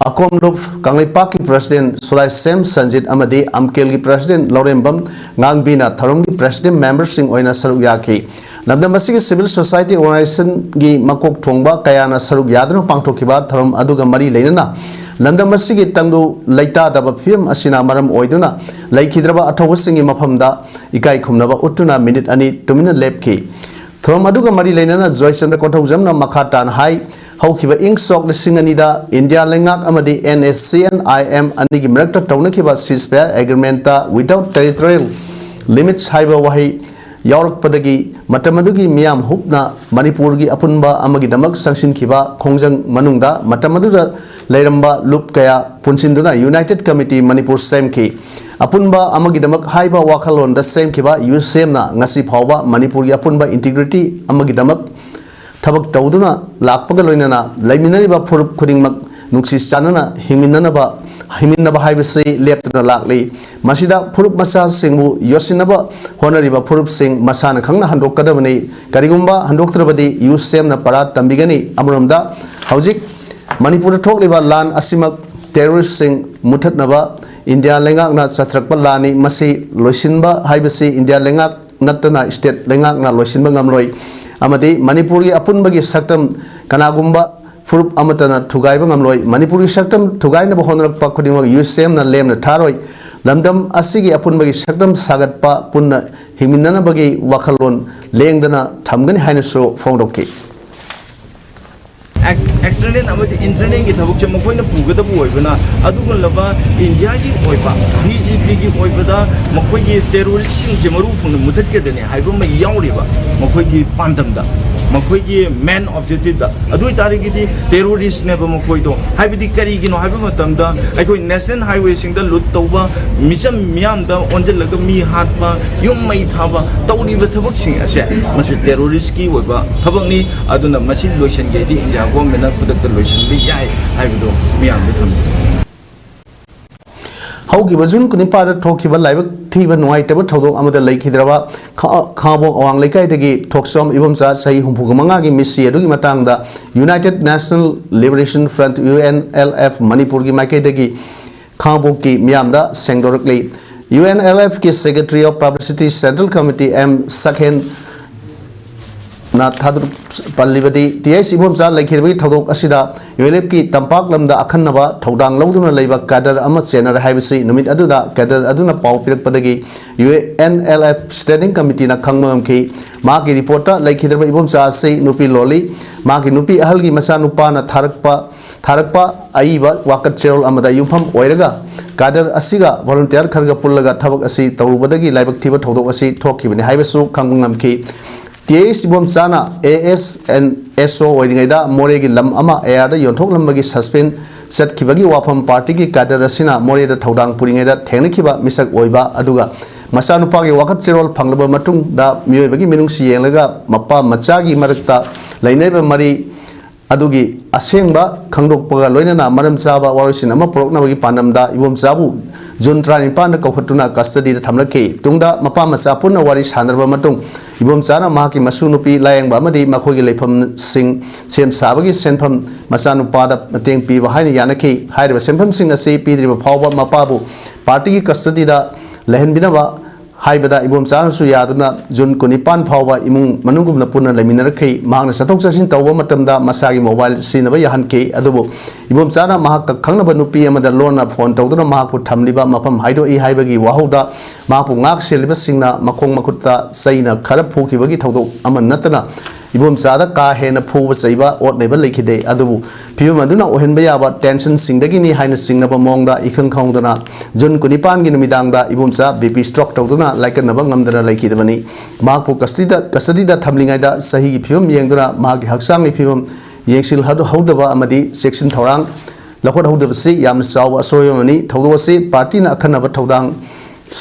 ꯑꯀꯣꯝ ꯂꯨꯞ ꯀꯪꯂꯩꯄꯥꯛꯀꯤ president ꯁꯨꯂꯥꯏꯁꯦꯝ ꯁꯟꯖꯤꯠ ꯑꯃꯗꯤ ꯑꯝꯀꯦꯜꯒꯤ president ꯂꯧꯔꯦꯝꯕꯝ ꯉꯥꯡꯕꯤꯅ ꯊꯧꯔꯝꯒꯤ president member ꯁꯤꯡ ꯑꯣꯏꯅ ꯁꯔꯨꯛ ꯌꯥꯈꯤ꯫ ꯂꯝꯗꯝ ꯑꯁꯤꯒꯤ civil society organization ꯒꯤ ꯃꯀꯣꯛ ꯊꯣꯡꯕ ꯀꯌꯥꯅ ꯁꯔꯨꯛ ꯌꯥꯗꯨꯅ ꯄꯥꯡꯊꯣꯛꯈꯤꯕ ꯊꯧꯔꯝ ꯑꯗꯨꯒ ꯃꯔꯤ ꯂꯩꯅꯅ ꯂꯝꯗꯝ ꯑꯁꯤꯒꯤ ꯇꯪꯗꯨ ꯂꯩꯇꯥꯗꯕ ꯐꯤꯕꯝ ꯑꯁꯤꯅ ꯃꯔꯝ ꯑꯣꯏꯗꯨꯅ ꯂꯩꯈꯤꯗ꯭ꯔꯕ ꯑꯊꯧꯕꯁꯤꯡꯒꯤ ꯃꯐꯝꯗ ꯏꯀꯥꯏ ꯈꯨꯝꯅꯕ ꯎꯠꯇꯨꯅ ꯃꯤꯅꯤꯠ ꯑꯅꯤ ꯇꯨꯃꯤꯟꯅ ꯂꯦꯞꯈꯤ꯫ ꯊꯧꯔꯝ ꯑꯗꯨꯒ ꯃꯔꯤ ꯂꯩꯅꯅ ꯖꯣꯏꯆꯟꯗ꯭ꯔ ꯀꯣꯟꯊꯧꯖꯝꯅ ꯃꯈꯥ ꯇꯥꯅ ꯍꯥꯏ, ꯍꯧꯈꯤꯕ ꯏꯪ ꯁꯣꯛ ꯂꯤꯁꯤꯡ ꯑꯅꯤꯗ ꯏꯟꯗꯤꯌꯥ ꯂꯩꯉꯥꯛ ꯑꯃꯗꯤ and S C and I M ꯑꯅꯤꯒꯤ ꯃꯔꯛꯇ ꯇꯧꯅꯈꯤꯕ ceasefire agreement ꯇ without territorial limits ꯍꯥꯏꯕ ꯋꯥꯍꯩ ꯌꯥꯎꯔꯛꯄꯗꯒꯤ ꯃꯇꯝ ꯑꯗꯨꯒꯤ ꯃꯤꯌꯥꯝ ꯍꯨꯞꯅ ꯃꯅꯤꯄꯨꯔꯒꯤ ꯑꯄꯨꯟꯕ ꯑꯃꯒꯤꯗꯃꯛ ꯆꯪꯁꯤꯟꯈꯤꯕ ꯈꯣꯡꯖꯪ ꯃꯅꯨꯡꯗ ꯃꯇꯝ ꯑꯗꯨꯗ ꯂꯩꯔꯝꯕ ꯂꯨꯞ ꯀꯌꯥ ꯄꯨꯟꯁꯤꯟꯗꯨꯅ United Committee ꯃꯅꯤꯄꯨꯔ ꯁꯦꯝꯈꯤ꯫ ꯑꯄꯨꯟꯕ ꯑꯃꯒꯤꯗꯃꯛ ꯍꯥꯏꯕ ꯋꯥꯈꯜꯂꯣꯟꯗ ꯁꯦꯝꯈꯤꯕ ꯌꯨ ꯁꯤ ꯑꯦꯝꯅ ꯉꯁꯤ ꯐꯥꯎꯕ ꯃꯅꯤꯄꯨꯔꯒꯤ ꯑꯄꯨꯟꯕ integrity ꯑꯃꯒꯤꯗꯃꯛ ꯊꯕꯛ ꯇꯧꯗꯨꯅ ꯂꯥꯛꯄꯒ ꯂꯣꯏꯅꯅ ꯂꯩꯃꯤꯟꯅꯔꯤꯕ ꯐꯨꯔꯨꯞ ꯈꯨꯗꯤꯡꯃꯛ ꯅꯨꯡꯁꯤ ꯆꯥꯟꯅꯅ ꯍꯤꯡꯃꯤꯟꯅꯅꯕ, ꯍꯤꯡꯃꯤꯟꯅꯕ ꯍꯥꯏꯕꯁꯤ ꯂꯦꯞꯇꯅ ꯂꯥꯛꯂꯤ꯫ ꯃꯁꯤꯗ ꯐꯨꯔꯨꯞ ꯃꯆꯥꯁꯤꯡꯕꯨ ꯌꯣꯠꯁꯤꯟꯅꯕ ꯍꯣꯠꯅꯔꯤꯕ ꯐꯨꯔꯨꯞꯁꯤꯡ ꯃꯁꯥꯅ ꯈꯪꯅ ꯍꯟꯗꯣꯛꯀꯗꯕꯅꯤ꯫ ꯀꯔꯤꯒꯨꯝꯕ ꯍꯟꯗꯣꯛꯇ꯭ꯔꯕꯗꯤ ꯌꯨ ꯁꯤ ꯑꯦꯝꯅ ꯄꯔꯥ ꯇꯝꯕꯤꯒꯅꯤ꯫ ꯑꯃꯔꯣꯝꯗ ꯍꯧꯖꯤꯛ ꯃꯅꯤꯄꯨꯔꯗ ꯊꯣꯛꯂꯤꯕ ꯂꯥꯟ ꯑꯁꯤꯃꯛ ꯇꯦꯔꯣꯔꯤꯁꯁꯤꯡ ꯃꯨꯊꯠꯅꯕ ꯏꯟꯗꯤꯌꯥ ꯂꯩꯉꯥꯛꯅ ꯆꯠꯊꯔꯛꯄ ꯂꯥꯟꯅꯤ꯫ ꯃꯁꯤ ꯂꯣꯏꯁꯤꯟꯕ ꯍꯥꯏꯕꯁꯤ ꯏꯟꯗꯤꯌꯥ ꯂꯩꯉꯥꯛ ꯅꯠꯇꯅ ꯁ꯭ꯇꯦꯠ ꯂꯩꯉꯥꯛꯅ ꯂꯣꯏꯁꯤꯟꯕ ꯉꯝꯂꯣꯏ ꯑꯃꯗꯤ ꯃꯅꯤꯄꯨꯔꯒꯤ ꯑꯄꯨꯟꯕꯒꯤ ꯁꯛꯇꯝ ꯀꯅꯥꯒꯨꯝꯕ ꯐꯨꯔꯨꯞ ꯑꯃꯠꯇꯅ ꯊꯨꯒꯥꯏꯕ ꯉꯝꯂꯣꯏ꯫ ꯃꯅꯤꯄꯨꯔꯒꯤ ꯁꯛꯇꯝ ꯊꯨꯒꯥꯏꯅꯕ ꯍꯣꯠꯅꯔꯛꯄ ꯈꯨꯗꯤꯡꯃꯛ ꯌꯨ ꯁꯤ ꯑꯦꯝꯅ ꯂꯦꯝꯅ ꯊꯥꯔꯣꯏ꯫ ꯂꯝꯗꯝ ꯑꯁꯤꯒꯤ ꯑꯄꯨꯟꯕꯒꯤ ꯁꯛꯇꯝ ꯁꯥꯒꯠꯄ, ꯄꯨꯟꯅ ꯍꯤꯡꯃꯤꯟꯅꯅꯕꯒꯤ ꯋꯥꯈꯜꯂꯣꯟ ꯂꯦꯡꯗꯅ ꯊꯝꯒꯅꯤ ꯍꯥꯏꯅꯁꯨ ꯐꯣꯡꯗꯣꯛꯈꯤ꯫ ꯑꯦꯛꯁꯇꯔꯅꯦꯜ ꯑꯃꯗꯤ ꯏꯟꯇꯔꯅꯦꯜꯒꯤ ꯊꯕꯛꯁꯦ ꯃꯈꯣꯏꯅ ꯄꯨꯒꯗꯕ ꯑꯣꯏꯕꯅ, ꯑꯗꯨꯒꯨꯝꯂꯕ ꯏꯟꯗꯤꯌꯥꯒꯤ ꯑꯣꯏꯕ ꯕꯤ ꯖꯦ ꯄꯤꯒꯤ ꯑꯣꯏꯕꯗ ꯃꯈꯣꯏꯒꯤ ꯇꯦꯔꯣꯔꯤꯁꯁꯤꯡꯁꯦ ꯃꯔꯨ ꯐꯪꯅ ꯃꯨꯊꯠꯀꯗꯅꯤ ꯍꯥꯏꯕ ꯑꯃ ꯌꯥꯎꯔꯤꯕ ꯃꯈꯣꯏꯒꯤ ꯄꯥꯟꯗꯝꯗ, ꯃꯈꯣꯏꯒꯤ ꯃꯦꯟ ꯑꯣꯕꯖꯦꯛꯇꯤꯞꯇ꯫ ꯑꯗꯨ ꯑꯣꯏꯇꯥꯔꯒꯗꯤ ꯇꯦꯔꯣꯔꯤꯁꯅꯦꯕ ꯃꯈꯣꯏꯗꯣ꯫ ꯍꯥꯏꯕꯗꯤ ꯀꯔꯤꯒꯤꯅꯣ ꯍꯥꯏꯕ ꯃꯇꯝꯗ ꯑꯩꯈꯣꯏ ꯅꯦꯁꯅꯦꯜ ꯍꯥꯏꯋꯦꯁꯤꯡꯗ ꯂꯨꯠ ꯇꯧꯕ, ꯃꯤꯆꯝ ꯃꯤꯌꯥꯝꯗ ꯑꯣꯟꯁꯤꯜꯂꯒ ꯃꯤ ꯍꯥꯠꯄ, ꯌꯨꯝ ꯃꯩ ꯊꯥꯕ ꯇꯧꯔꯤꯕ ꯊꯕꯛꯁꯤꯡ ꯑꯁꯦ ꯃꯁꯤ ꯇꯦꯔꯣꯔꯤꯁꯀꯤ ꯑꯣꯏꯕ ꯊꯕꯛꯅꯤ꯫ ꯑꯗꯨꯅ ꯃꯁꯤ ꯂꯣꯏꯁꯤꯟꯒꯦꯗꯤ ꯏꯟꯗꯤꯌꯥ ꯒꯣꯔꯃꯦꯟꯅ ꯈꯨꯗꯛꯇ ꯂꯣꯏꯁꯤꯟꯕ ꯌꯥꯏ ꯍꯥꯏꯕꯗꯣ ꯃꯤꯌꯥꯝꯗ ꯊꯝꯖꯒꯦ꯫ ꯍꯧꯈꯤꯕ ꯖꯨꯟ ꯀꯨꯟꯅꯤꯄꯥꯟꯗ ꯊꯣꯛꯈꯤꯕ ꯂꯥꯏꯕꯛ ꯊꯤꯕ ꯅꯨꯡꯉꯥꯏꯇꯕ ꯊꯧꯗꯣꯛ ꯑꯃꯗ ꯂꯩꯈꯤꯗ꯭ꯔꯕ ꯈꯥ-, ꯈꯥꯉꯕꯣꯛ ꯑꯋꯥꯡ ꯂꯩꯀꯥꯏꯗꯒꯤ ꯊꯣꯛꯆꯣꯝ ꯏꯕꯣꯝꯆꯥ ꯆꯍꯤ ꯍꯨꯝꯐꯨꯒ ꯃꯉꯥꯒꯤ ꯃꯤꯠꯁꯤ ꯑꯗꯨꯒꯤ ꯃꯇꯥꯡꯗ United National Liberation Front, U N L F, ꯃꯅꯤꯄꯨꯔꯒꯤ ꯃꯥꯏꯀꯩꯗꯒꯤ ꯈꯥꯉꯕꯣꯛꯀꯤ ꯃꯤꯌꯥꯝꯗ ꯁꯦꯡꯗꯣꯔꯛꯂꯤ꯫ ꯌꯨ ꯑꯦꯟ ꯑꯦꯜ ꯑꯦꯐꯀꯤ Secretary of Publicity Central Committee M Sakhen ꯅ ꯊꯥꯗꯣꯛ-, ꯄꯜꯂꯤꯕꯗꯤ, ꯇꯤ ꯑꯩꯆ ꯏꯕꯣꯝꯆꯥ ꯂꯩꯈꯤꯗꯕꯒꯤ ꯊꯧꯗꯣꯛ ꯑꯁꯤꯗ ꯌꯨ ꯑꯦꯜ ꯑꯦꯐꯀꯤ ꯇꯝꯄꯥꯛ ꯂꯝꯗ ꯑꯈꯟꯅꯕ ꯊꯧꯗꯥꯡ ꯂꯧꯗꯨꯅ ꯂꯩꯕ ꯀꯦꯗꯔ ꯑꯃ ꯆꯦꯟꯅꯔꯦ ꯍꯥꯏꯕꯁꯤ ꯅꯨꯃꯤꯠ ꯑꯗꯨꯗ ꯀꯦꯗꯔ ꯑꯗꯨꯅ ꯄꯥꯎ ꯄꯤꯔꯛꯄꯗꯒꯤ U N L F standing ꯀꯃꯤꯇꯤꯅ ꯈꯪꯕ ꯉꯝꯈꯤ꯫ ꯃꯍꯥꯛꯀꯤ ꯔꯤꯄꯣꯔꯠꯇ ꯂꯩꯈꯤꯗ꯭ꯔꯕ ꯏꯕꯣꯝꯆꯥ ꯑꯁꯤ ꯅꯨꯄꯤ ꯂꯣꯜꯂꯤ꯫ ꯃꯍꯥꯛꯀꯤ ꯅꯨꯄꯤ ꯑꯍꯜꯒꯤ ꯃꯆꯥꯅꯨꯄꯥꯅ ꯊꯥꯔꯛꯄ, ꯊꯥꯔꯛꯄ ꯑꯏꯕ ꯋꯥꯀꯠ ꯆꯦꯔꯣꯜ ꯑꯃꯗ ꯌꯨꯝꯐꯝ ꯑꯣꯏꯔꯒ ꯀꯦꯗꯔ ꯑꯁꯤꯒ ꯚꯣꯂꯨꯟꯇꯤꯌꯔ ꯈꯔꯒ ꯄꯨꯜꯂꯒ ꯊꯕꯛ ꯑꯁꯤ ꯇꯧꯔꯨꯕꯗꯒꯤ ꯂꯥꯏꯕꯛ ꯊꯤꯕ ꯊꯧꯗꯣꯛ ꯑꯁꯤ ꯊꯣꯛꯈꯤꯕꯅꯤ ꯍꯥꯏꯕꯁꯨ ꯈꯪꯕ ꯉꯝꯈꯤ꯫ ꯇꯤ ꯑꯩꯆ ꯏꯕꯣꯝꯆꯥꯅ A S N S O ꯑꯣꯏꯔꯤꯉꯩꯗ ꯃꯣꯔꯦꯒꯤ ꯂꯝ ꯑꯃ ꯑꯦ ꯑꯥꯔꯗ ꯌꯣꯟꯊꯣꯛꯂꯝꯕꯒꯤ ꯁꯁꯄꯦꯟ ꯆꯠꯈꯤꯕꯒꯤ ꯋꯥꯐꯝ ꯄꯥꯔꯇꯤꯒꯤ ꯀꯦꯗꯔ ꯑꯁꯤꯅ ꯃꯣꯔꯦꯗ ꯊꯧꯗꯥꯡ ꯄꯨꯔꯤꯉꯩꯗ ꯊꯦꯡꯅꯈꯤꯕ ꯃꯤꯁꯛ ꯑꯣꯏꯕ, ꯑꯗꯨꯒ ꯃꯆꯥꯅꯨꯄꯥꯒꯤ ꯋꯥꯀꯠ ꯆꯦꯔꯣꯜ ꯐꯪꯂꯕ ꯃꯇꯨꯡꯗ ꯃꯤꯑꯣꯏꯕꯒꯤ ꯃꯤꯅꯨꯡꯁꯤ ꯌꯦꯡꯂꯒ ꯃꯄꯥ ꯃꯆꯥꯒꯤ ꯃꯔꯛꯇ ꯂꯩꯅꯔꯤꯕ ꯃꯔꯤ ꯑꯗꯨꯒꯤ ꯑꯁꯦꯡꯕ ꯈꯪꯗꯣꯛꯄꯒ ꯂꯣꯏꯅꯅ ꯃꯔꯝ ꯆꯥꯕ ꯋꯥꯔꯣꯏꯁꯤꯟ ꯑꯃ ꯄꯨꯔꯛꯅꯕꯒꯤ ꯄꯥꯟꯗꯝꯗ ꯏꯕꯣꯝꯆꯥꯕꯨ ꯖꯨꯟ ꯇꯔꯥꯅꯤꯄꯥꯟꯗ ꯀꯧꯈꯠꯇꯨꯅ ꯀꯁꯇꯗꯤꯗ ꯊꯝꯂꯛꯈꯤ꯫ ꯇꯨꯡꯗ ꯃꯄꯥ ꯃꯆꯥ ꯄꯨꯟꯅ ꯋꯥꯔꯤ ꯁꯥꯟꯅꯔꯕ ꯃꯇꯨꯡ, ꯏꯕꯣꯝꯆꯥꯅ ꯃꯍꯥꯛꯀꯤ ꯃꯁꯨ ꯅꯨꯄꯤ ꯂꯥꯌꯦꯡꯕ ꯑꯃꯗꯤ ꯃꯈꯣꯏꯒꯤ ꯂꯩꯐꯝꯁꯤꯡ ꯁꯦꯝ ꯁꯥꯕꯒꯤ ꯁꯦꯟꯐꯝ ꯃꯆꯥꯅꯨꯄꯥꯗ ꯃꯇꯦꯡ ꯄꯤꯕ ꯍꯥꯏꯅ ꯌꯥꯅꯈꯤ꯫ ꯍꯥꯏꯔꯤꯕ ꯁꯦꯟꯐꯝꯁꯤꯡ ꯑꯁꯤ ꯄꯤꯗ꯭ꯔꯤꯕ ꯐꯥꯎꯕ ꯃꯄꯥꯕꯨ ꯄꯥꯔꯇꯤꯒꯤ ꯀꯁꯇꯗꯤꯗ ꯂꯩꯍꯟꯕꯤꯅꯕ ꯍꯥꯏꯕꯗ ꯏꯕꯣꯝꯆꯥꯅꯁꯨ ꯌꯥꯗꯨꯅ ꯖꯨꯟ ꯀꯨꯟꯅꯤꯄꯥꯟ ꯐꯥꯎꯕ ꯏꯃꯨꯡ ꯃꯅꯨꯡꯒꯨꯝꯅ ꯄꯨꯟꯅ ꯂꯩꯃꯤꯟꯅꯔꯛꯈꯤ꯫ ꯃꯍꯥꯛꯅ ꯆꯠꯊꯣꯛ ꯆꯠꯁꯤꯟ ꯇꯧꯕ ꯃꯇꯝꯗ ꯃꯁꯥꯒꯤ ꯃꯣꯕꯥꯏꯜ ꯁꯤꯖꯤꯟꯅꯕ ꯌꯥꯍꯟꯈꯤ꯫ ꯑꯗꯨꯕꯨ ꯏꯕꯣꯝꯆꯥꯅ ꯃꯍꯥꯛꯀ ꯈꯪꯅꯕ ꯅꯨꯄꯤ ꯑꯃꯗ ꯂꯣꯟꯅ ꯐꯣꯟ ꯇꯧꯗꯨꯅ ꯃꯍꯥꯛꯄꯨ ꯊꯝꯂꯤꯕ ꯃꯐꯝ ꯍꯥꯏꯗꯣꯛꯏ ꯍꯥꯏꯕꯒꯤ ꯋꯥꯍꯧꯗ ꯃꯍꯥꯛꯄꯨ ꯉꯥꯛ ꯁꯦꯜꯂꯤꯕꯁꯤꯡꯅ ꯃꯈꯣꯡ ꯃꯈꯨꯠꯇ ꯆꯩꯅ ꯈꯔ ꯐꯨꯈꯤꯕꯒꯤ ꯊꯧꯗꯣꯛ ꯑꯃ ꯅꯠꯇꯅ ꯏꯕꯣꯝꯆꯥꯗ ꯀꯥ ꯍꯦꯟꯅ ꯐꯨꯕ ꯆꯩꯕ ꯑꯣꯠ ꯅꯩꯕ ꯂꯩꯈꯤꯗꯦ꯫ ꯑꯗꯨꯕꯨ ꯐꯤꯕꯝ ꯑꯗꯨꯅ ꯑꯣꯏꯍꯟꯕ ꯌꯥꯕ ꯇꯦꯟꯁꯟꯁꯤꯡꯗꯒꯤꯅꯤ ꯍꯥꯏꯅ ꯆꯤꯡꯅꯕ ꯃꯑꯣꯡꯗ ꯏꯈꯪ ꯈꯪꯍꯧꯗꯅ ꯖꯨꯟ ꯀꯨꯟꯅꯤꯄꯥꯟꯒꯤ ꯅꯨꯃꯤꯗꯥꯡꯗ ꯏꯕꯣꯝꯆꯥ ꯕꯤ ꯄꯤ ꯁ꯭ꯇ꯭ꯔꯣꯛ ꯇꯧꯗꯨꯅ ꯂꯥꯏꯀꯠꯅꯕ ꯉꯝꯗꯅ ꯂꯩꯈꯤꯗꯕꯅꯤ꯫ ꯃꯍꯥꯛꯄꯨ ꯀꯁꯇꯗꯤꯗ, ꯀꯁꯇꯗꯤꯗ ꯊꯝꯂꯤꯉꯩꯗ ꯆꯍꯤꯒꯤ ꯐꯤꯕꯝ ꯌꯦꯡꯗꯨꯅ ꯃꯍꯥꯛꯀꯤ ꯍꯛꯆꯥꯡꯒꯤ ꯐꯤꯕꯝ ꯌꯦꯡꯁꯤꯜꯍꯧꯗꯕ ꯑꯃꯗꯤ ꯆꯦꯛꯁꯤꯟ ꯊꯧꯔꯥꯡ ꯂꯧꯈꯠꯍꯧꯗꯕꯁꯤ ꯌꯥꯝꯅ ꯆꯥꯎꯕ ꯑꯁꯣꯏꯕ ꯑꯃꯅꯤ꯫ ꯊꯧꯗꯣꯛ ꯑꯁꯤ ꯄꯥꯔꯇꯤꯅ ꯑꯈꯟꯅꯕ ꯊꯧꯗꯥꯡ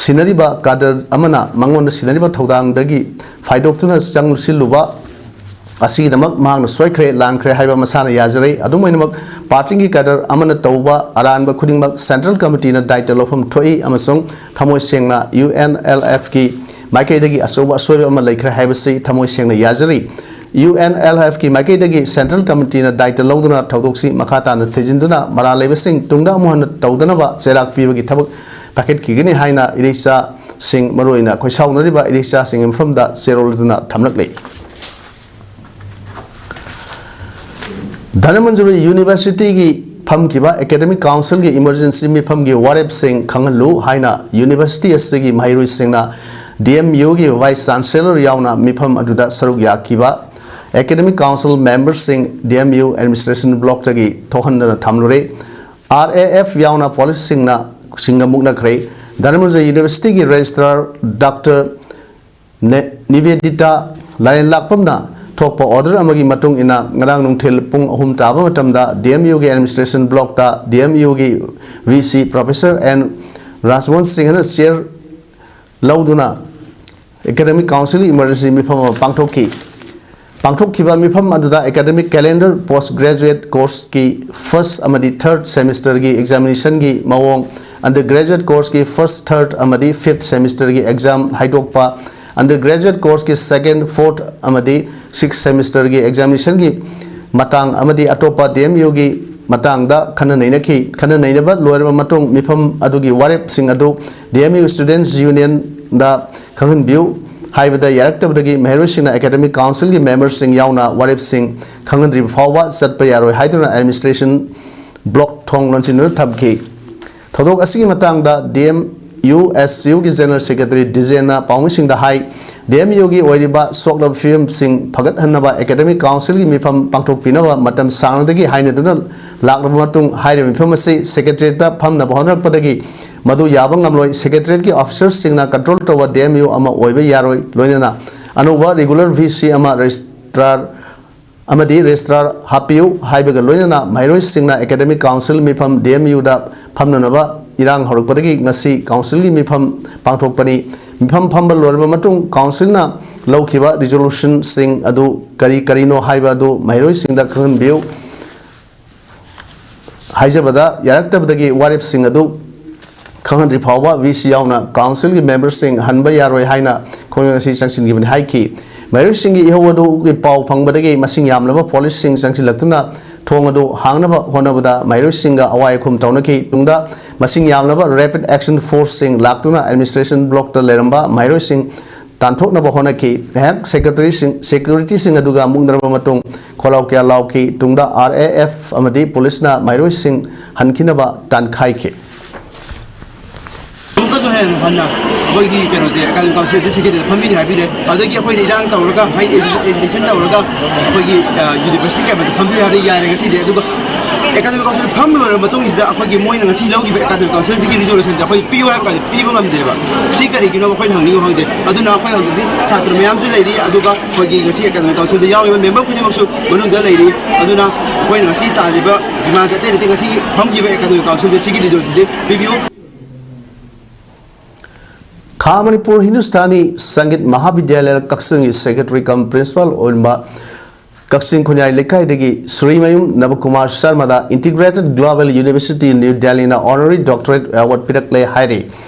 ꯁꯤꯟꯅꯔꯤꯕ ꯀꯥꯗꯔ ꯑꯃꯅ ꯃꯉꯣꯟꯗ ꯁꯤꯟꯅꯔꯤꯕ ꯊꯧꯗꯥꯡꯗꯒꯤ ꯐꯥꯏꯗꯣꯛꯇꯨꯅ ꯆꯪꯁꯤꯜꯂꯨꯕ ꯑꯁꯤꯒꯤꯗꯃꯛ ꯃꯍꯥꯛꯅ ꯁꯣꯏꯈ꯭ꯔꯦ, ꯂꯥꯟꯈ꯭ꯔꯦ ꯍꯥꯏꯕ ꯃꯁꯥꯅ ꯌꯥꯖꯔꯦ꯫ ꯑꯗꯨꯝ ꯑꯣꯏꯅꯃꯛ, ꯄꯥꯔꯇꯤꯒꯤ ꯀꯥꯗꯔ ꯑꯃꯅ ꯇꯧꯕ ꯑꯔꯥꯟꯕ ꯈꯨꯗꯤꯡꯃꯛ ꯁꯦꯟꯇ꯭ꯔꯦꯜ ꯀꯃꯤꯇꯤꯅ ꯗꯥꯏꯇ ꯂꯧꯐꯝ ꯊꯣꯛꯏ ꯑꯃꯁꯨꯡ ꯊꯃꯣꯏ ꯁꯦꯡꯅ ꯌꯨ ꯑꯦꯟ ꯑꯦꯜ ꯑꯦꯐꯀꯤ ꯃꯥꯏꯀꯩꯗꯒꯤ ꯑꯆꯧꯕ ꯑꯁꯣꯏꯕ ꯑꯃ ꯂꯩꯈ꯭ꯔꯦ ꯍꯥꯏꯕꯁꯤ ꯊꯃꯣꯏ ꯁꯦꯡꯅ ꯌꯥꯖꯔꯤ꯫ ꯌꯨ ꯑꯦꯟ ꯑꯦꯜ ꯑꯦꯐꯀꯤ ꯃꯥꯏꯀꯩꯗꯒꯤ ꯁꯦꯟꯇ꯭ꯔꯦꯜ ꯀꯃꯤꯇꯤꯅ ꯗꯥꯏꯇ ꯂꯧꯗꯨꯅ ꯊꯧꯗꯣꯛꯁꯤ ꯃꯈꯥ ꯇꯥꯅ ꯊꯤꯖꯤꯟꯗꯨꯅ ꯃꯔꯥꯜ ꯂꯩꯕꯁꯤꯡ ꯇꯨꯡꯗ ꯑꯃꯨꯛ ꯍꯟꯅ ꯇꯧꯗꯅꯕ ꯆꯩꯔꯥꯛ ꯄꯤꯕꯒꯤ ꯊꯕꯛ ꯄꯥꯏꯈꯠꯈꯤꯒꯅꯤ ꯍꯥꯏꯅ ꯏꯔꯩꯆꯥꯁꯤꯡ, ꯃꯔꯨꯑꯣꯏꯅ ꯈꯣꯏꯁꯥꯎꯅꯔꯤꯕ ꯏꯔꯩꯆꯥꯁꯤꯡꯒꯤ ꯃꯐꯝꯗ ꯆꯦꯔꯣꯜꯗꯨꯅ ꯊꯝꯂꯛꯂꯤ꯫ ꯙꯅꯃꯟꯖꯨꯔꯤ ꯌꯨꯅꯤꯚꯔꯁꯤꯇꯤꯒꯤ ꯐꯝꯈꯤꯕ ꯑꯦꯀꯥꯗꯦꯃꯤꯛ ꯀꯥꯎꯟꯁꯤꯜꯒꯤ ꯏꯃꯔꯖꯦꯟꯁꯤ ꯃꯤꯐꯝꯒꯤ ꯋꯥꯔꯦꯞꯁꯤꯡ ꯈꯪꯍꯜꯂꯨ ꯍꯥꯏꯅ ꯌꯨꯅꯤꯚꯔꯁꯤꯇꯤ ꯑꯁꯤꯒꯤ ꯃꯍꯩꯔꯣꯏꯁꯤꯡꯅ ꯗꯤ ꯑꯦꯝ ꯌꯨꯒꯤ ꯚꯥꯏꯁ ꯆꯥꯟꯁꯦꯂꯔ ꯌꯥꯎꯅ ꯃꯤꯐꯝ ꯑꯗꯨꯗ ꯁꯔꯨꯛ ꯌꯥꯈꯤꯕ ꯑꯦꯀꯥꯗꯦꯃꯤꯛ ꯀꯥꯎꯟꯁꯤꯜ ꯃꯦꯝꯕꯔꯁꯤꯡ, ꯗꯤ ꯑꯦꯝ ꯌꯨ ꯑꯦꯗꯃꯤꯅꯤꯁꯇ꯭ꯔꯦꯁꯟ ꯕ꯭ꯂꯣꯛꯇꯒꯤ ꯊꯣꯛꯍꯟꯗꯅ ꯊꯝꯂꯨꯔꯦ꯫ ꯑꯥꯔ ꯑꯦ ꯑꯦꯐ ꯌꯥꯎꯅ ꯄꯨꯂꯤꯁꯁꯤꯡꯅ ꯁꯤꯡꯒ ꯃꯨꯛꯅꯈ꯭ꯔꯦ꯫ ꯙꯅꯃꯟꯖꯨꯔꯤ ꯌꯨꯅꯤꯚꯔꯁꯤꯇꯤꯒꯤ ꯔꯦꯖꯤꯁꯇ꯭ꯔꯥꯔ ꯗꯥꯛꯇꯔ ꯅꯦ-, ꯅꯤꯕꯦꯗꯤꯇꯥ ꯂꯥꯏꯔꯦꯟꯂꯥꯛꯄꯝꯅ ꯊꯣꯛꯄ ꯑꯣꯔꯗꯔ ꯑꯃꯒꯤ ꯃꯇꯨꯡ ꯏꯟꯅ ꯉꯔꯥꯡ ꯅꯨꯡꯊꯤꯜ ꯄꯨꯡ ꯑꯍꯨꯝ ꯇꯥꯕ ꯃꯇꯝꯗ ꯗꯤ ꯑꯦꯝ ꯌꯨꯒꯤ ꯑꯦꯗꯃꯤꯅꯤꯁꯇ꯭ꯔꯦꯁꯟ ꯕ꯭ꯂꯣꯛꯇ ꯗꯤ ꯑꯦꯝ ꯌꯨꯒꯤ ꯚꯤ ꯁꯤ ꯄ꯭ꯔꯣꯐꯦꯁꯔ ꯑꯦꯟ ꯔꯥꯖꯃꯣꯍꯟ ꯁꯤꯡꯍꯅ ꯆꯤꯌꯔ ꯂꯧꯗꯨꯅ ꯑꯦꯀꯥꯗꯦꯃꯤꯛ ꯀꯥꯎꯟꯁꯤꯜꯒꯤ ꯏꯃꯔꯖꯦꯟꯁꯤ ꯃꯤꯐꯝ ꯑꯃ ꯄꯥꯡꯊꯣꯛꯈꯤ꯫ ꯄꯥꯡꯊꯣꯛꯈꯤꯕ ꯃꯤꯐꯝ ꯑꯗꯨꯗ academic calendar, post graduate course ꯀꯤ first ꯑꯃꯗꯤ third semester ꯒꯤ examination ꯒꯤ ꯃꯑꯣꯡ, undergraduate course ꯀꯤ first, third ꯑꯃꯗꯤ fifth semester ꯒꯤ exam ꯍꯥꯏꯗꯣꯛꯄ, undergraduate course ꯀꯤ second, fourth ꯑꯃꯗꯤ sixth semester ꯒꯤ examination ꯒꯤ ꯃꯇꯥꯡ ꯑꯃꯗꯤ ꯑꯇꯣꯞꯄ D M U ꯒꯤ ꯃꯇꯥꯡꯗ ꯈꯟꯅ ꯅꯩꯅꯈꯤ꯫ ꯈꯟꯅ ꯅꯩꯅꯕ ꯂꯣꯏꯔꯕ ꯃꯇꯨꯡ ꯃꯤꯐꯝ ꯑꯗꯨꯒꯤ ꯋꯥꯔꯦꯞꯁꯤꯡ ꯑꯗꯨ D M U Students Union ꯗ ꯈꯪꯍꯟꯕꯤꯌꯨ ꯍꯥꯏꯕꯗ ꯌꯥꯔꯛꯇꯕꯗꯒꯤ ꯃꯍꯩꯔꯣꯏꯁꯤꯡꯅ academic council ꯒꯤ member ꯁꯤꯡ ꯌꯥꯎꯅ ꯋꯥꯔꯦꯞꯁꯤꯡ ꯈꯪꯍꯟꯗ꯭ꯔꯤꯕ ꯐꯥꯎꯕ ꯆꯠꯄ ꯌꯥꯔꯣꯏ ꯍꯥꯏꯗꯨꯅ administration block ꯊꯣꯡ ꯂꯣꯟꯁꯤꯟꯗꯨꯅ ꯊꯝꯈꯤ꯫ ꯊꯧꯗꯣꯛ ꯑꯁꯤꯒꯤ ꯃꯇꯥꯡꯗ D M U S U ꯒꯤ general secretary ꯗꯤꯖꯦꯟꯅ ꯄꯥꯎꯃꯤꯁꯤꯡꯗ ꯍꯥꯏ, D M U ꯒꯤ ꯑꯣꯏꯔꯤꯕ ꯁꯣꯛꯂꯕ ꯐꯤꯕꯝꯁꯤꯡ ꯐꯒꯠꯍꯟꯅꯕ academic council ꯒꯤ ꯃꯤꯐꯝ ꯄꯥꯡꯊꯣꯛꯄꯤꯅꯕ ꯃꯇꯝ ꯁꯥꯡꯅꯗꯒꯤ ꯍꯥꯏꯅꯗꯨꯅ ꯂꯥꯛꯂꯕ ꯃꯇꯨꯡ ꯍꯥꯏꯔꯤꯕ ꯃꯤꯐꯝ ꯑꯁꯤ secretariat ꯇ ꯐꯝꯅꯕ ꯍꯣꯠꯅꯔꯛꯄꯗꯒꯤ ꯃꯗꯨ ꯌꯥꯕ ꯉꯝꯂꯣꯏ꯫ Secretariat ꯀꯤ officer ꯁꯤꯡꯅ control ꯇꯧꯕ D M U ꯑꯃ ꯑꯣꯏꯕ ꯌꯥꯔꯣꯏ, ꯂꯣꯏꯅꯅ ꯑꯅꯧꯕ regular V C ꯑꯃ registrar ꯑꯃꯗꯤ registrar ꯍꯥꯞꯄꯤꯌꯨ ꯍꯥꯏꯕꯒ ꯂꯣꯏꯅꯅ ꯃꯍꯩꯔꯣꯏꯁꯤꯡꯅ academic council ꯃꯤꯐꯝ D M U ꯗ ꯐꯝꯅꯅꯕ ꯏꯔꯥꯡ ꯍꯧꯔꯛꯄꯗꯒꯤ ꯉꯁꯤ council ꯒꯤ ꯃꯤꯐꯝ ꯄꯥꯡꯊꯣꯛꯄꯅꯤ꯫ ꯃꯤꯐꯝ ꯐꯝꯕ ꯂꯣꯏꯔꯕ ꯃꯇꯨꯡ council ꯅ ꯂꯧꯈꯤꯕ resolution ꯁꯤꯡ ꯑꯗꯨ ꯀꯔꯤ ꯀꯔꯤꯅꯣ ꯍꯥꯏꯕ ꯑꯗꯨ ꯃꯍꯩꯔꯣꯏꯁꯤꯡꯗ ꯈꯪꯍꯟꯕꯤꯌꯨ ꯍꯥꯏꯖꯕꯗ ꯌꯥꯔꯛꯇꯕꯗꯒꯤ ꯋꯥꯔꯦꯞꯁꯤꯡ ꯑꯗꯨ ꯈꯪꯍꯟꯗ꯭ꯔꯤ ꯐꯥꯎꯕ V C ꯌꯥꯎꯅ council ꯒꯤ member ꯁꯤꯡ ꯍꯟꯕ ꯌꯥꯔꯣꯏ ꯍꯥꯏꯅ ꯑꯩꯈꯣꯏ ꯉꯁꯤ ꯆꯪꯁꯤꯟꯈꯤꯕꯅꯤ ꯍꯥꯏꯈꯤ꯫ ꯃꯍꯩꯔꯣꯏꯁꯤꯡꯒꯤ ꯏꯍꯧ ꯑꯗꯨꯒꯤ ꯄꯥꯎ ꯐꯪꯕꯗꯒꯤ ꯃꯁꯤꯡ ꯌꯥꯝꯂꯕ police ꯁꯤꯡ ꯆꯪꯁꯤꯜꯂꯛꯇꯨꯅ ꯊꯣꯡ ꯑꯗꯨ ꯍꯥꯡꯅꯕ ꯍꯣꯠꯅꯕꯗ ꯃꯍꯩꯔꯣꯏꯁꯤꯡꯒ ꯑꯋꯥ ꯑꯈꯨꯝ ꯇꯧꯅꯈꯤ꯫ ꯇꯨꯡꯗ ꯃꯁꯤꯡ ꯌꯥꯝꯂꯕ rapid action force ꯁꯤꯡ ꯂꯥꯛꯇꯨꯅ administration block ꯇ ꯂꯩꯔꯝꯕ ꯃꯍꯩꯔꯣꯏꯁꯤꯡ ꯇꯥꯟꯊꯣꯛꯅꯕ ꯍꯣꯠꯅꯈꯤ꯫ ꯉꯥꯏꯍꯥꯛ secretary ꯁꯤꯡ, security ꯁꯤꯡ ꯑꯗꯨꯒ ꯃꯨꯛꯅꯔꯕ ꯃꯇꯨꯡ ꯈꯣꯜꯂꯥꯎ ꯀꯌꯥ ꯂꯥꯎꯈꯤ꯫ ꯇꯨꯡꯗ R A F ꯑꯃꯗꯤ police ꯅ ꯃꯍꯩꯔꯣꯏꯁꯤꯡ ꯍꯟꯈꯤꯅꯕ ꯇꯥꯟꯈꯥꯏꯈꯤ꯫ ꯑꯃꯨꯛꯀꯁꯨ ꯍꯦꯟꯅ ꯍꯟꯅ ꯑꯩꯈꯣꯏꯒꯤ ꯀꯩꯅꯣꯁꯦ academic council ꯁꯦ secretary ꯗ ꯐꯝꯕꯤꯅꯤ ꯍꯥꯏꯕꯤꯔꯦ꯫ ꯑꯗꯒꯤ ꯑꯩꯈꯣꯏꯅ ꯏꯔꯥꯡ ꯇꯧꯔꯒ, ꯍꯥꯏ, agitation ꯇꯧꯔꯒ ꯑꯩꯈꯣꯏꯒꯤ university campus ꯇ ꯐꯝꯕꯤꯌꯨ ꯍꯥꯏꯕꯗ ꯌꯥꯔꯦ ꯉꯁꯤꯁꯦ꯫ ꯑꯗꯨꯒ academic council ꯐꯝꯕ ꯂꯣꯏꯔꯕ ꯃꯇꯨꯡꯁꯤꯗ ꯑꯩꯈꯣꯏꯒꯤ ꯃꯣꯏꯅ ꯉꯁꯤ ꯂꯧꯈꯤꯕ academic council ꯁꯤꯒꯤ resolution ꯁꯦ ꯑꯩꯈꯣꯏ ꯄꯤꯌꯨ ꯍꯥꯏꯕ ꯀꯥꯟꯗ ꯄꯤꯕ ꯉꯝꯗꯦꯕ꯫ ꯁꯤ ꯀꯔꯤꯒꯤꯅꯣ ꯑꯩꯈꯣꯏꯅ ꯍꯪꯅꯤꯡꯕ ꯍꯪꯖꯩ꯫ ꯑꯗꯨꯅ ꯑꯩꯈꯣꯏ ꯍꯧꯖꯤꯛ ꯁꯥꯇ꯭ꯔ ꯃꯌꯥꯝꯁꯨ ꯂꯩꯔꯤ, ꯑꯗꯨꯒ ꯑꯩꯈꯣꯏꯒꯤ ꯉꯁꯤ academic council ꯗ ꯌꯥꯎꯔꯤꯕ member ꯈꯨꯗꯤꯡꯃꯛꯁꯨ ꯃꯅꯨꯡꯗ ꯂꯩꯔꯤ꯫ ꯑꯗꯨꯅ ꯑꯩꯈꯣꯏꯅ ꯉꯁꯤ ꯇꯥꯜꯂꯤꯕ demand ꯁꯦ ꯑꯇꯩ ꯅꯠꯇꯦ, ꯉꯁꯤ ꯐꯝꯈꯤꯕ academic council ꯗ ꯁꯤꯒꯤ resolution ꯁꯦ ꯄꯤꯕꯤꯌꯨ꯫ ꯃꯍꯥꯃꯅꯤꯄꯨꯔ ꯍꯤꯟꯗꯨꯁꯇꯥꯅꯤ ꯁꯪꯒꯤꯠ ꯃꯍꯥꯕꯤꯗ꯭ꯌꯥꯂꯌ ꯀꯛꯆꯤꯡꯒꯤ ꯁꯦꯀ꯭ꯔꯦꯇꯔꯤ ꯀꯝ ꯄ꯭ꯔꯤꯟꯁꯤꯄꯥꯜ ꯑꯣꯏꯔꯝꯕ ꯀꯛꯆꯤꯡ ꯈꯨꯟꯌꯥꯏ ꯂꯩꯀꯥꯏꯗꯒꯤ ꯁ꯭ꯔꯤꯃꯌꯨꯝ ꯅꯕꯀꯨꯃꯥꯔ ꯁꯔꯃꯗ ꯏꯟꯇꯤꯒ꯭ꯔꯦꯇꯦꯗ ꯒ꯭ꯂꯣꯕꯦꯜ ꯌꯨꯅꯤꯚꯔꯁꯤꯇꯤ ꯅ꯭ꯌꯨ ꯗꯦꯜꯂꯤꯅ ꯑꯣꯅꯔꯔꯤ ꯗꯣꯛꯇꯔꯦꯠ ꯑꯦꯋꯥꯔꯗ ꯄꯤꯔꯛꯂꯦ ꯍꯥꯏꯔꯤ꯫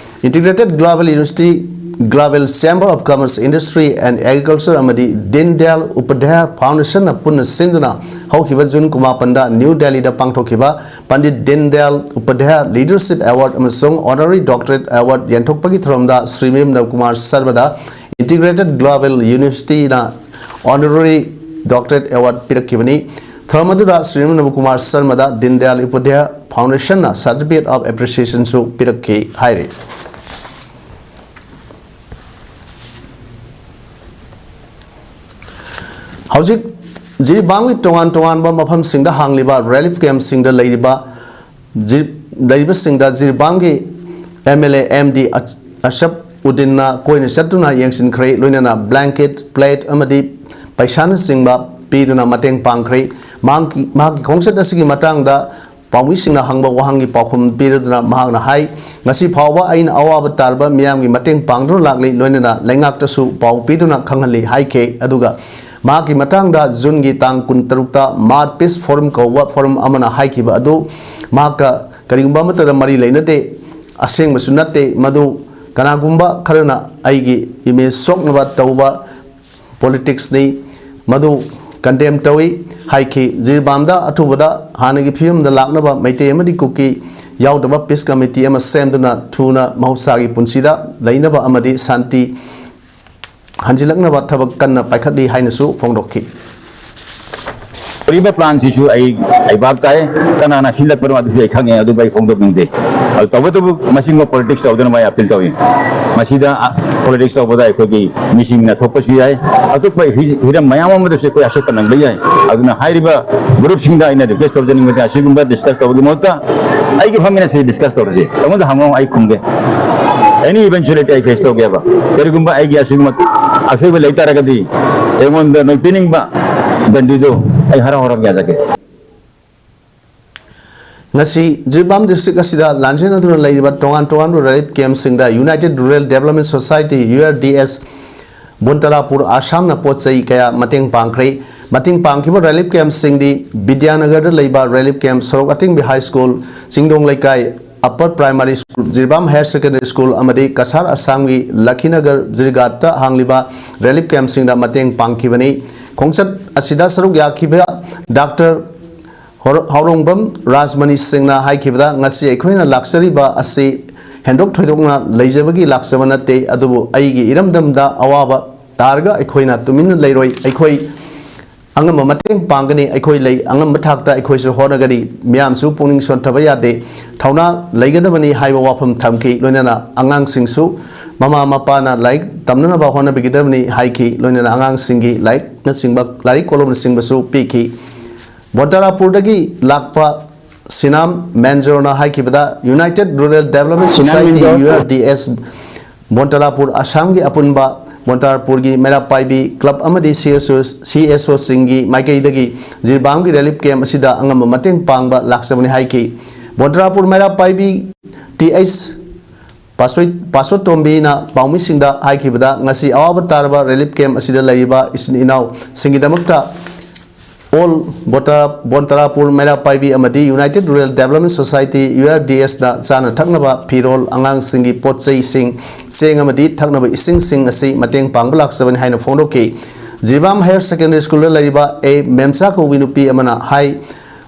Integrated global university, global chamber of commerce, industry and agriculture ꯑꯃꯗꯤ ꯗꯤꯟ ꯗꯌꯥꯜ ꯎꯄꯥꯙ꯭ꯌꯥꯌ ꯐꯥꯎꯟꯗꯦꯁꯟꯅ ꯄꯨꯟꯅ ꯁꯤꯟꯗꯨꯅ ꯍꯧꯈꯤꯕ ꯖꯨꯟ ꯀꯨꯟꯃꯥꯄꯟꯗ ꯅ꯭ꯌꯨ ꯗꯦꯜꯂꯤꯗ ꯄꯥꯡꯊꯣꯛꯈꯤꯕ ꯄꯟꯗꯤꯠ ꯗꯤꯟ ꯗꯌꯥꯜ ꯎꯄꯥꯙ꯭ꯌꯥꯌ ꯂꯤꯗꯔꯁꯤꯞ ꯑꯦꯋꯥꯔꯗ ꯑꯃꯁꯨꯡ ꯑꯣꯅꯔꯔꯤ ꯗꯣꯛꯇꯔꯦꯠ ꯑꯦꯋꯥꯔꯗ ꯌꯦꯟꯊꯣꯛꯄꯒꯤ ꯊꯧꯔꯝꯗ ꯁ꯭ꯔꯤꯃꯌꯨꯝ ꯅꯕꯀꯨꯃꯥꯔ ꯁꯔꯃꯗ ꯏꯟꯇꯤꯒ꯭ꯔꯦꯇꯦꯗ ꯒ꯭ꯂꯣꯕꯦꯜ ꯌꯨꯅꯤꯚꯔꯁꯤꯇꯤꯅ ꯑꯣꯅꯔꯔꯤ ꯗꯣꯛꯇꯔꯦꯠ ꯑꯦꯋꯥꯔꯗ ꯄꯤꯔꯛꯈꯤꯕꯅꯤ꯫ ꯊꯧꯔꯝ ꯑꯗꯨꯗ ꯁ꯭ꯔꯤꯃꯌꯨꯝ ꯅꯕꯀꯨꯃꯥꯔ ꯁꯔꯃꯗ ꯗꯤꯟ ꯗꯌꯥꯜ ꯎꯄꯥꯙ꯭ꯌꯥꯌ ꯐꯥꯎꯟꯗꯦꯁꯟꯅ ꯁꯥꯔꯇꯤꯐꯤꯀꯦꯠ ꯑꯣꯐ ꯑꯦꯄ꯭ꯔꯤꯁꯤꯌꯦꯁꯟꯁꯨ ꯄꯤꯔꯛꯈꯤ ꯍꯥꯏꯔꯤ꯫ ꯍꯧꯖꯤꯛ ꯖꯤꯔꯤꯕꯥꯝꯒꯤ ꯇꯣꯉꯥꯟ ꯇꯣꯉꯥꯟꯕ ꯃꯐꯝꯁꯤꯡꯗ ꯍꯥꯡꯂꯤꯕ ꯔꯤꯂꯤꯐ ꯀꯦꯝꯞꯁꯤꯡꯗ ꯂꯩꯔꯤꯕ ꯖꯤ-, ꯂꯩꯔꯤꯕꯁꯤꯡꯗ ꯖꯤꯔꯤꯕꯥꯝꯒꯤ M L A M D ꯑꯁ-, ꯑꯁꯞ ꯎꯗꯤꯟꯅ ꯀꯣꯏꯅ ꯆꯠꯇꯨꯅ ꯌꯦꯡꯁꯤꯟꯈ꯭ꯔꯦ, ꯂꯣꯏꯅꯅ ꯕ꯭ꯂꯦꯡꯀꯦꯠ, ꯄ꯭ꯂꯦꯠ ꯑꯃꯗꯤ ꯄꯩꯁꯥꯅꯆꯤꯡꯕ ꯄꯤꯗꯨꯅ ꯃꯇꯦꯡ ꯄꯥꯡꯈ꯭ꯔꯦ꯫ ꯃꯍꯥꯛꯀꯤ, ꯃꯍꯥꯛꯀꯤ ꯈꯣꯡꯆꯠ ꯑꯁꯤꯒꯤ ꯃꯇꯥꯡꯗ ꯄꯥꯎꯃꯤꯁꯤꯡꯅ ꯍꯪꯕ ꯋꯥꯍꯪꯒꯤ ꯄꯥꯎꯈꯨꯝ ꯄꯤꯔꯗꯨꯅ ꯃꯍꯥꯛꯅ ꯍꯥꯏ, "ꯉꯁꯤ ꯐꯥꯎꯕ ꯑꯩꯅ ꯑꯋꯥꯕ ꯇꯥꯔꯕ ꯃꯤꯌꯥꯝꯒꯤ ꯃꯇꯦꯡ ꯄꯥꯡꯗꯨꯅ ꯂꯥꯛꯂꯤ, ꯂꯣꯏꯅꯅ ꯂꯩꯉꯥꯛꯇꯁꯨ ꯄꯥꯎ ꯄꯤꯗꯨꯅ ꯈꯪꯍꯜꯂꯤ" ꯍꯥꯏꯈꯤ꯫ ꯑꯗꯨꯒ ꯃꯍꯥꯛꯀꯤ ꯃꯇꯥꯡꯗ ꯖꯨꯟꯒꯤ ꯇꯥꯡ ꯀꯨꯟꯇꯔꯨꯛꯇ ꯃꯥꯔꯠ ꯄꯤꯁ ꯐꯣꯔꯝ ꯀꯧꯕ ꯐꯣꯔꯝ ꯑꯃꯅ ꯍꯥꯏꯈꯤꯕ ꯑꯗꯨ ꯃꯍꯥꯛꯀ ꯀꯔꯤꯒꯨꯝꯕ ꯑꯃꯠꯇꯗ ꯃꯔꯤ ꯂꯩꯅꯗꯦ, ꯑꯁꯦꯡꯕꯁꯨ ꯅꯠꯇꯦ꯫ ꯃꯗꯨ ꯀꯅꯥꯒꯨꯝꯕ ꯈꯔꯅ ꯑꯩꯒꯤ ꯏꯃꯦꯖ ꯁꯣꯛꯅꯕ ꯇꯧꯕ ꯄꯣꯂꯤꯇꯤꯛꯁꯅꯤ, ꯃꯗꯨ ꯀꯟꯗꯦꯝ ꯇꯧꯏ ꯍꯥꯏꯈꯤ꯫ ꯖꯤꯔꯤꯕꯥꯝꯗ ꯑꯊꯨꯕꯗ ꯍꯥꯟꯅꯒꯤ ꯐꯤꯕꯝꯗ ꯂꯥꯛꯅꯕ ꯃꯩꯇꯩ ꯑꯃꯗꯤ ꯀꯨꯀꯤ ꯌꯥꯎꯗꯕ ꯄꯤꯁ ꯀꯃꯤꯇꯤ ꯑꯃ ꯁꯦꯝꯗꯨꯅ ꯊꯨꯅ ꯃꯍꯧꯁꯥꯒꯤ ꯄꯨꯟꯁꯤꯗ ꯂꯩꯅꯕ ꯑꯃꯗꯤ ꯁꯥꯟꯇꯤ ꯍꯟꯖꯤꯜꯂꯛꯅꯕ ꯊꯕꯛ ꯀꯟꯅ ꯄꯥꯏꯈꯠꯂꯤ ꯍꯥꯏꯅꯁꯨ ꯐꯣꯡꯗꯣꯛꯈꯤ꯫ ꯇꯧꯔꯤꯕ ꯄ꯭ꯂꯥꯟꯁꯤꯁꯨ ꯑꯩ ꯂꯩꯕꯥꯛ ꯇꯥꯏ, ꯀꯅꯥꯅ ꯁꯤꯜꯂꯛꯄꯅꯣ ꯑꯗꯨꯁꯨ ꯑꯩ ꯈꯪꯉꯦ, ꯑꯗꯨꯕꯨ ꯑꯩ ꯐꯣꯡꯗꯣꯛꯅꯤꯡꯗꯦ꯫ ꯑꯗꯨ ꯇꯧꯕꯇꯕꯨ ꯃꯁꯤꯒꯨꯝꯕ ꯄꯣꯂꯤꯇꯤꯛꯁ ꯇꯧꯗꯅꯕ ꯑꯩ ꯑꯄꯤꯜ ꯇꯧꯏ꯫ ꯃꯁꯤꯗ, ꯑ, ꯄꯣꯂꯤꯇꯤꯛꯁ ꯇꯧꯕꯗ ꯑꯩꯈꯣꯏꯒꯤ ꯃꯤꯁꯤꯡꯅ ꯊꯣꯛꯄꯁꯨ ꯌꯥꯏ, ꯑꯇꯣꯞꯄ ꯍꯤ-, ꯍꯤꯔꯝ ꯃꯌꯥꯝ ꯑꯃꯗꯁꯨ ꯑꯩꯈꯣꯏ ꯑꯁꯣꯛꯄ ꯅꯪꯕ ꯌꯥꯏ꯫ ꯑꯗꯨꯅ ꯍꯥꯏꯔꯤꯕ ꯒ꯭ꯔꯨꯞꯁꯤꯡꯗ ꯑꯩꯅ ꯔꯤꯀ꯭ꯋꯦꯁ ꯇꯧꯖꯅꯤꯡꯕꯗꯤ ꯑꯁꯤꯒꯨꯝꯕ ꯗꯤꯁꯀꯁ ꯇꯧꯕꯒꯤ ꯃꯍꯨꯠꯇ ꯑꯩꯒꯤ ꯐꯝꯃꯤꯟꯅꯁꯤ, ꯗꯤꯁꯀꯁ ꯇꯧꯔꯁꯤ꯫ ꯑꯩꯉꯣꯟꯗ ꯍꯪꯉꯣ, ꯑꯩ ꯈꯨꯝꯒꯦ꯫ ꯑꯦꯅꯤ ꯏꯚꯦꯟꯆꯨꯑꯦꯂꯤꯇꯤ ꯑꯩ ꯐꯦꯁ ꯇꯧꯒꯦꯕ꯫ ꯀꯔꯤꯒꯨꯝꯕ ꯑꯩꯒꯤ ꯑꯁꯤꯒꯨꯝꯕ ꯑꯁꯣꯏꯕ ꯂꯩ ꯇꯥꯔꯒꯗꯤ ꯑꯩꯉꯣꯟꯗ ꯅꯣꯏ ꯄꯤꯅꯤꯡꯕ ꯗꯟꯗꯤꯗꯨ ꯑꯩ ꯍꯔꯥꯎ ꯍꯔꯥꯎ ꯌꯥꯖꯒꯦ꯫ ꯉꯁꯤ ꯖꯤꯔꯤꯕꯥꯝ ꯗꯤꯁꯇ꯭ꯔꯤꯛ ꯑꯁꯤꯗ ꯂꯥꯟꯖꯦꯟꯅꯗꯨꯅ ꯂꯩꯔꯤꯕ ꯇꯣꯉꯥꯟ ꯇꯣꯉꯥꯟꯕ ꯔꯤꯂꯤꯐ ꯀꯦꯝꯞꯁꯤꯡꯗ United Rural Development Society, U R D S, Bontarapur ꯑꯁꯥꯝꯅ ꯄꯣꯠ ꯆꯩ ꯀꯌꯥ ꯃꯇꯦꯡ ꯄꯥꯡꯈ꯭ꯔꯦ꯫ ꯃꯇꯦꯡ ꯄꯥꯡꯈꯤꯕ ꯔꯤꯂꯤꯐ ꯀꯦꯝꯞꯁꯤꯡꯗꯤ ꯕꯤꯗ꯭ꯌꯥꯅꯒꯔꯗ ꯂꯩꯕ ꯔꯤꯂꯤꯐ ꯀꯦꯝꯞ ꯁꯣꯔꯣꯛ ꯑꯇꯤꯡꯕꯤ ꯍꯥꯏ ꯁ꯭ꯀꯨꯜ, ꯆꯤꯡꯗꯣꯡ ꯂꯩꯀꯥꯏ, upper primary school, Jiribam higher secondary school ꯑꯃꯗꯤ ꯀꯁꯥꯔ ꯑꯁꯥꯝꯒꯤ ꯂꯈꯤꯅꯒꯔ ꯖꯤꯔꯤꯒꯥꯠꯇ ꯍꯥꯡꯂꯤꯕ ꯔꯤꯂꯤꯐ ꯀꯦꯝꯞꯁꯤꯡꯗ ꯃꯇꯦꯡ ꯄꯥꯡꯈꯤꯕꯅꯤ꯫ ꯈꯣꯡꯆꯠ ꯑꯁꯤꯗ ꯁꯔꯨꯛ ꯌꯥꯈꯤꯕ ꯗꯥꯛꯇꯔ ꯍꯧꯔ-, ꯍꯧꯔꯣꯡꯕꯝ ꯔꯥꯖꯃꯅꯤ ꯁꯤꯡꯅ ꯍꯥꯏꯈꯤꯕꯗ, "ꯉꯁꯤ ꯑꯩꯈꯣꯏꯅ ꯂꯥꯛꯆꯔꯤꯕ ꯑꯁꯤ ꯍꯦꯟꯗꯣꯛ ꯊꯣꯏꯗꯣꯛꯅ ꯂꯩꯖꯕꯒꯤ ꯂꯥꯛꯆꯕ ꯅꯠꯇꯦ, ꯑꯗꯨꯕꯨ ꯑꯩꯒꯤ ꯏꯔꯝꯗꯝꯗ ꯑꯋꯥꯕ ꯇꯥꯔꯒ ꯑꯩꯈꯣꯏꯅ ꯇꯨꯃꯤꯟꯅ ꯂꯩꯔꯣꯏ꯫ ꯑꯩꯈꯣꯏ ꯑꯉꯝꯕ ꯃꯇꯦꯡ ꯄꯥꯡꯒꯅꯤ, ꯑꯩꯈꯣꯏ ꯂꯩ, ꯑꯉꯝꯕ ꯊꯥꯛꯇ ꯑꯩꯈꯣꯏꯁꯨ ꯍꯣꯠꯅꯒꯅꯤ, ꯃꯤꯌꯥꯝꯁꯨ ꯄꯨꯛꯅꯤꯡ ꯁꯣꯟꯊꯕ ꯌꯥꯗꯦ, ꯊꯧꯅꯥ ꯂꯩꯒꯗꯕꯅꯤ" ꯍꯥꯏꯕ ꯋꯥꯐꯝ ꯊꯝꯈꯤ꯫ ꯂꯣꯏꯅꯅ ꯑꯉꯥꯡꯁꯤꯡꯁꯨ ꯃꯃꯥ ꯃꯄꯥꯅ ꯂꯥꯏꯔꯤꯛ ꯇꯝꯅꯅꯕ ꯍꯣꯠꯅꯕꯤꯒꯗꯕꯅꯤ ꯍꯥꯏꯈꯤ꯫ ꯂꯣꯏꯅꯅ ꯑꯉꯥꯡꯁꯤꯡꯒꯤ ꯂꯥꯏꯔꯤꯛꯅꯆꯤꯡꯕ, ꯂꯥꯏꯔꯤꯛ ꯀꯣꯂꯣꯝꯅꯆꯤꯡꯕꯁꯨ ꯄꯤꯈꯤ꯫ ꯕꯣꯟꯇꯥꯔꯥꯄꯨꯔꯗꯒꯤ ꯂꯥꯛꯄ ꯁꯤꯅꯥꯝ ꯃꯦꯟꯖꯣꯔꯅ ꯍꯥꯏꯈꯤꯕꯗ, United Rural Development ꯁꯤꯅꯥꯝ Society, ꯃꯦꯟꯖꯣꯔ꯫ U R D S, ꯕꯣꯟꯇꯥꯔꯥꯄꯨꯔ ꯑꯁꯥꯝꯒꯤ ꯑꯄꯨꯟꯕ, ꯕꯣꯟꯇꯥꯔꯥꯄꯨꯔꯒꯤ ꯃꯩꯔꯥ ꯄꯥꯏꯕꯤ ꯀ꯭ꯂꯕ ꯑꯃꯗꯤ C S O, C S O ꯁꯤꯡꯒꯤ ꯃꯥꯏꯀꯩꯗꯒꯤ ꯖꯤꯔꯤꯕꯥꯝꯒꯤ ꯔꯤꯂꯤꯐ ꯀꯦꯝꯞ ꯑꯁꯤꯗ ꯑꯉꯝꯕ ꯃꯇꯦꯡ ꯄꯥꯡꯕ ꯂꯥꯛꯆꯕꯅꯤ ꯍꯥꯏꯈꯤ꯫ ꯕꯣꯟꯇꯥꯔꯥꯄꯨꯔ ꯃꯩꯔꯥ ꯄꯥꯏꯕꯤ T H ꯄꯥꯁꯣꯏ-, ꯄꯥꯁꯣꯠꯇꯣꯝꯕꯤꯅ ꯄꯥꯎꯃꯤꯁꯤꯡꯗ ꯍꯥꯏꯈꯤꯕꯗ, ꯉꯁꯤ ꯑꯋꯥꯕ ꯇꯥꯔꯕ ꯔꯤꯂꯤꯐ ꯀꯦꯝꯞ ꯑꯁꯤꯗ ꯂꯩꯔꯤꯕ ꯏꯆꯤꯟ ꯏꯅꯥꯎꯁꯤꯡꯒꯤꯗꯃꯛꯇ ꯑꯣꯜ ꯕꯣꯟꯇꯥ-, ꯕꯣꯟꯇꯥꯔꯥꯄꯨꯔ ꯃꯩꯔꯥ ꯄꯥꯏꯕꯤ ꯑꯃꯗꯤ United Rural Development Society, U R D S ꯅ ꯆꯥꯅ ꯊꯛꯅꯕ ꯐꯤꯔꯣꯜ, ꯑꯉꯥꯡꯁꯤꯡꯒꯤ ꯄꯣꯠ ꯆꯩꯁꯤꯡ, ꯆꯦꯡ ꯑꯃꯗꯤ ꯊꯛꯅꯕ ꯏꯁꯤꯡꯁꯤꯡ ꯑꯁꯤ ꯃꯇꯦꯡ ꯄꯥꯡꯕ ꯂꯥꯛꯆꯕꯅꯤ ꯍꯥꯏꯅ ꯐꯣꯡꯗꯣꯛꯈꯤ꯫ ꯖꯤꯔꯤꯕꯥꯝ ꯍꯥꯌꯔ ꯁꯦꯀꯦꯟꯗꯔꯤ ꯁ꯭ꯀꯨꯜꯗ ꯂꯩꯔꯤꯕ ꯑꯦ ꯃꯦꯝꯆꯥ ꯀꯧꯕꯤ ꯅꯨꯄꯤ ꯑꯃꯅ ꯍꯥꯏ,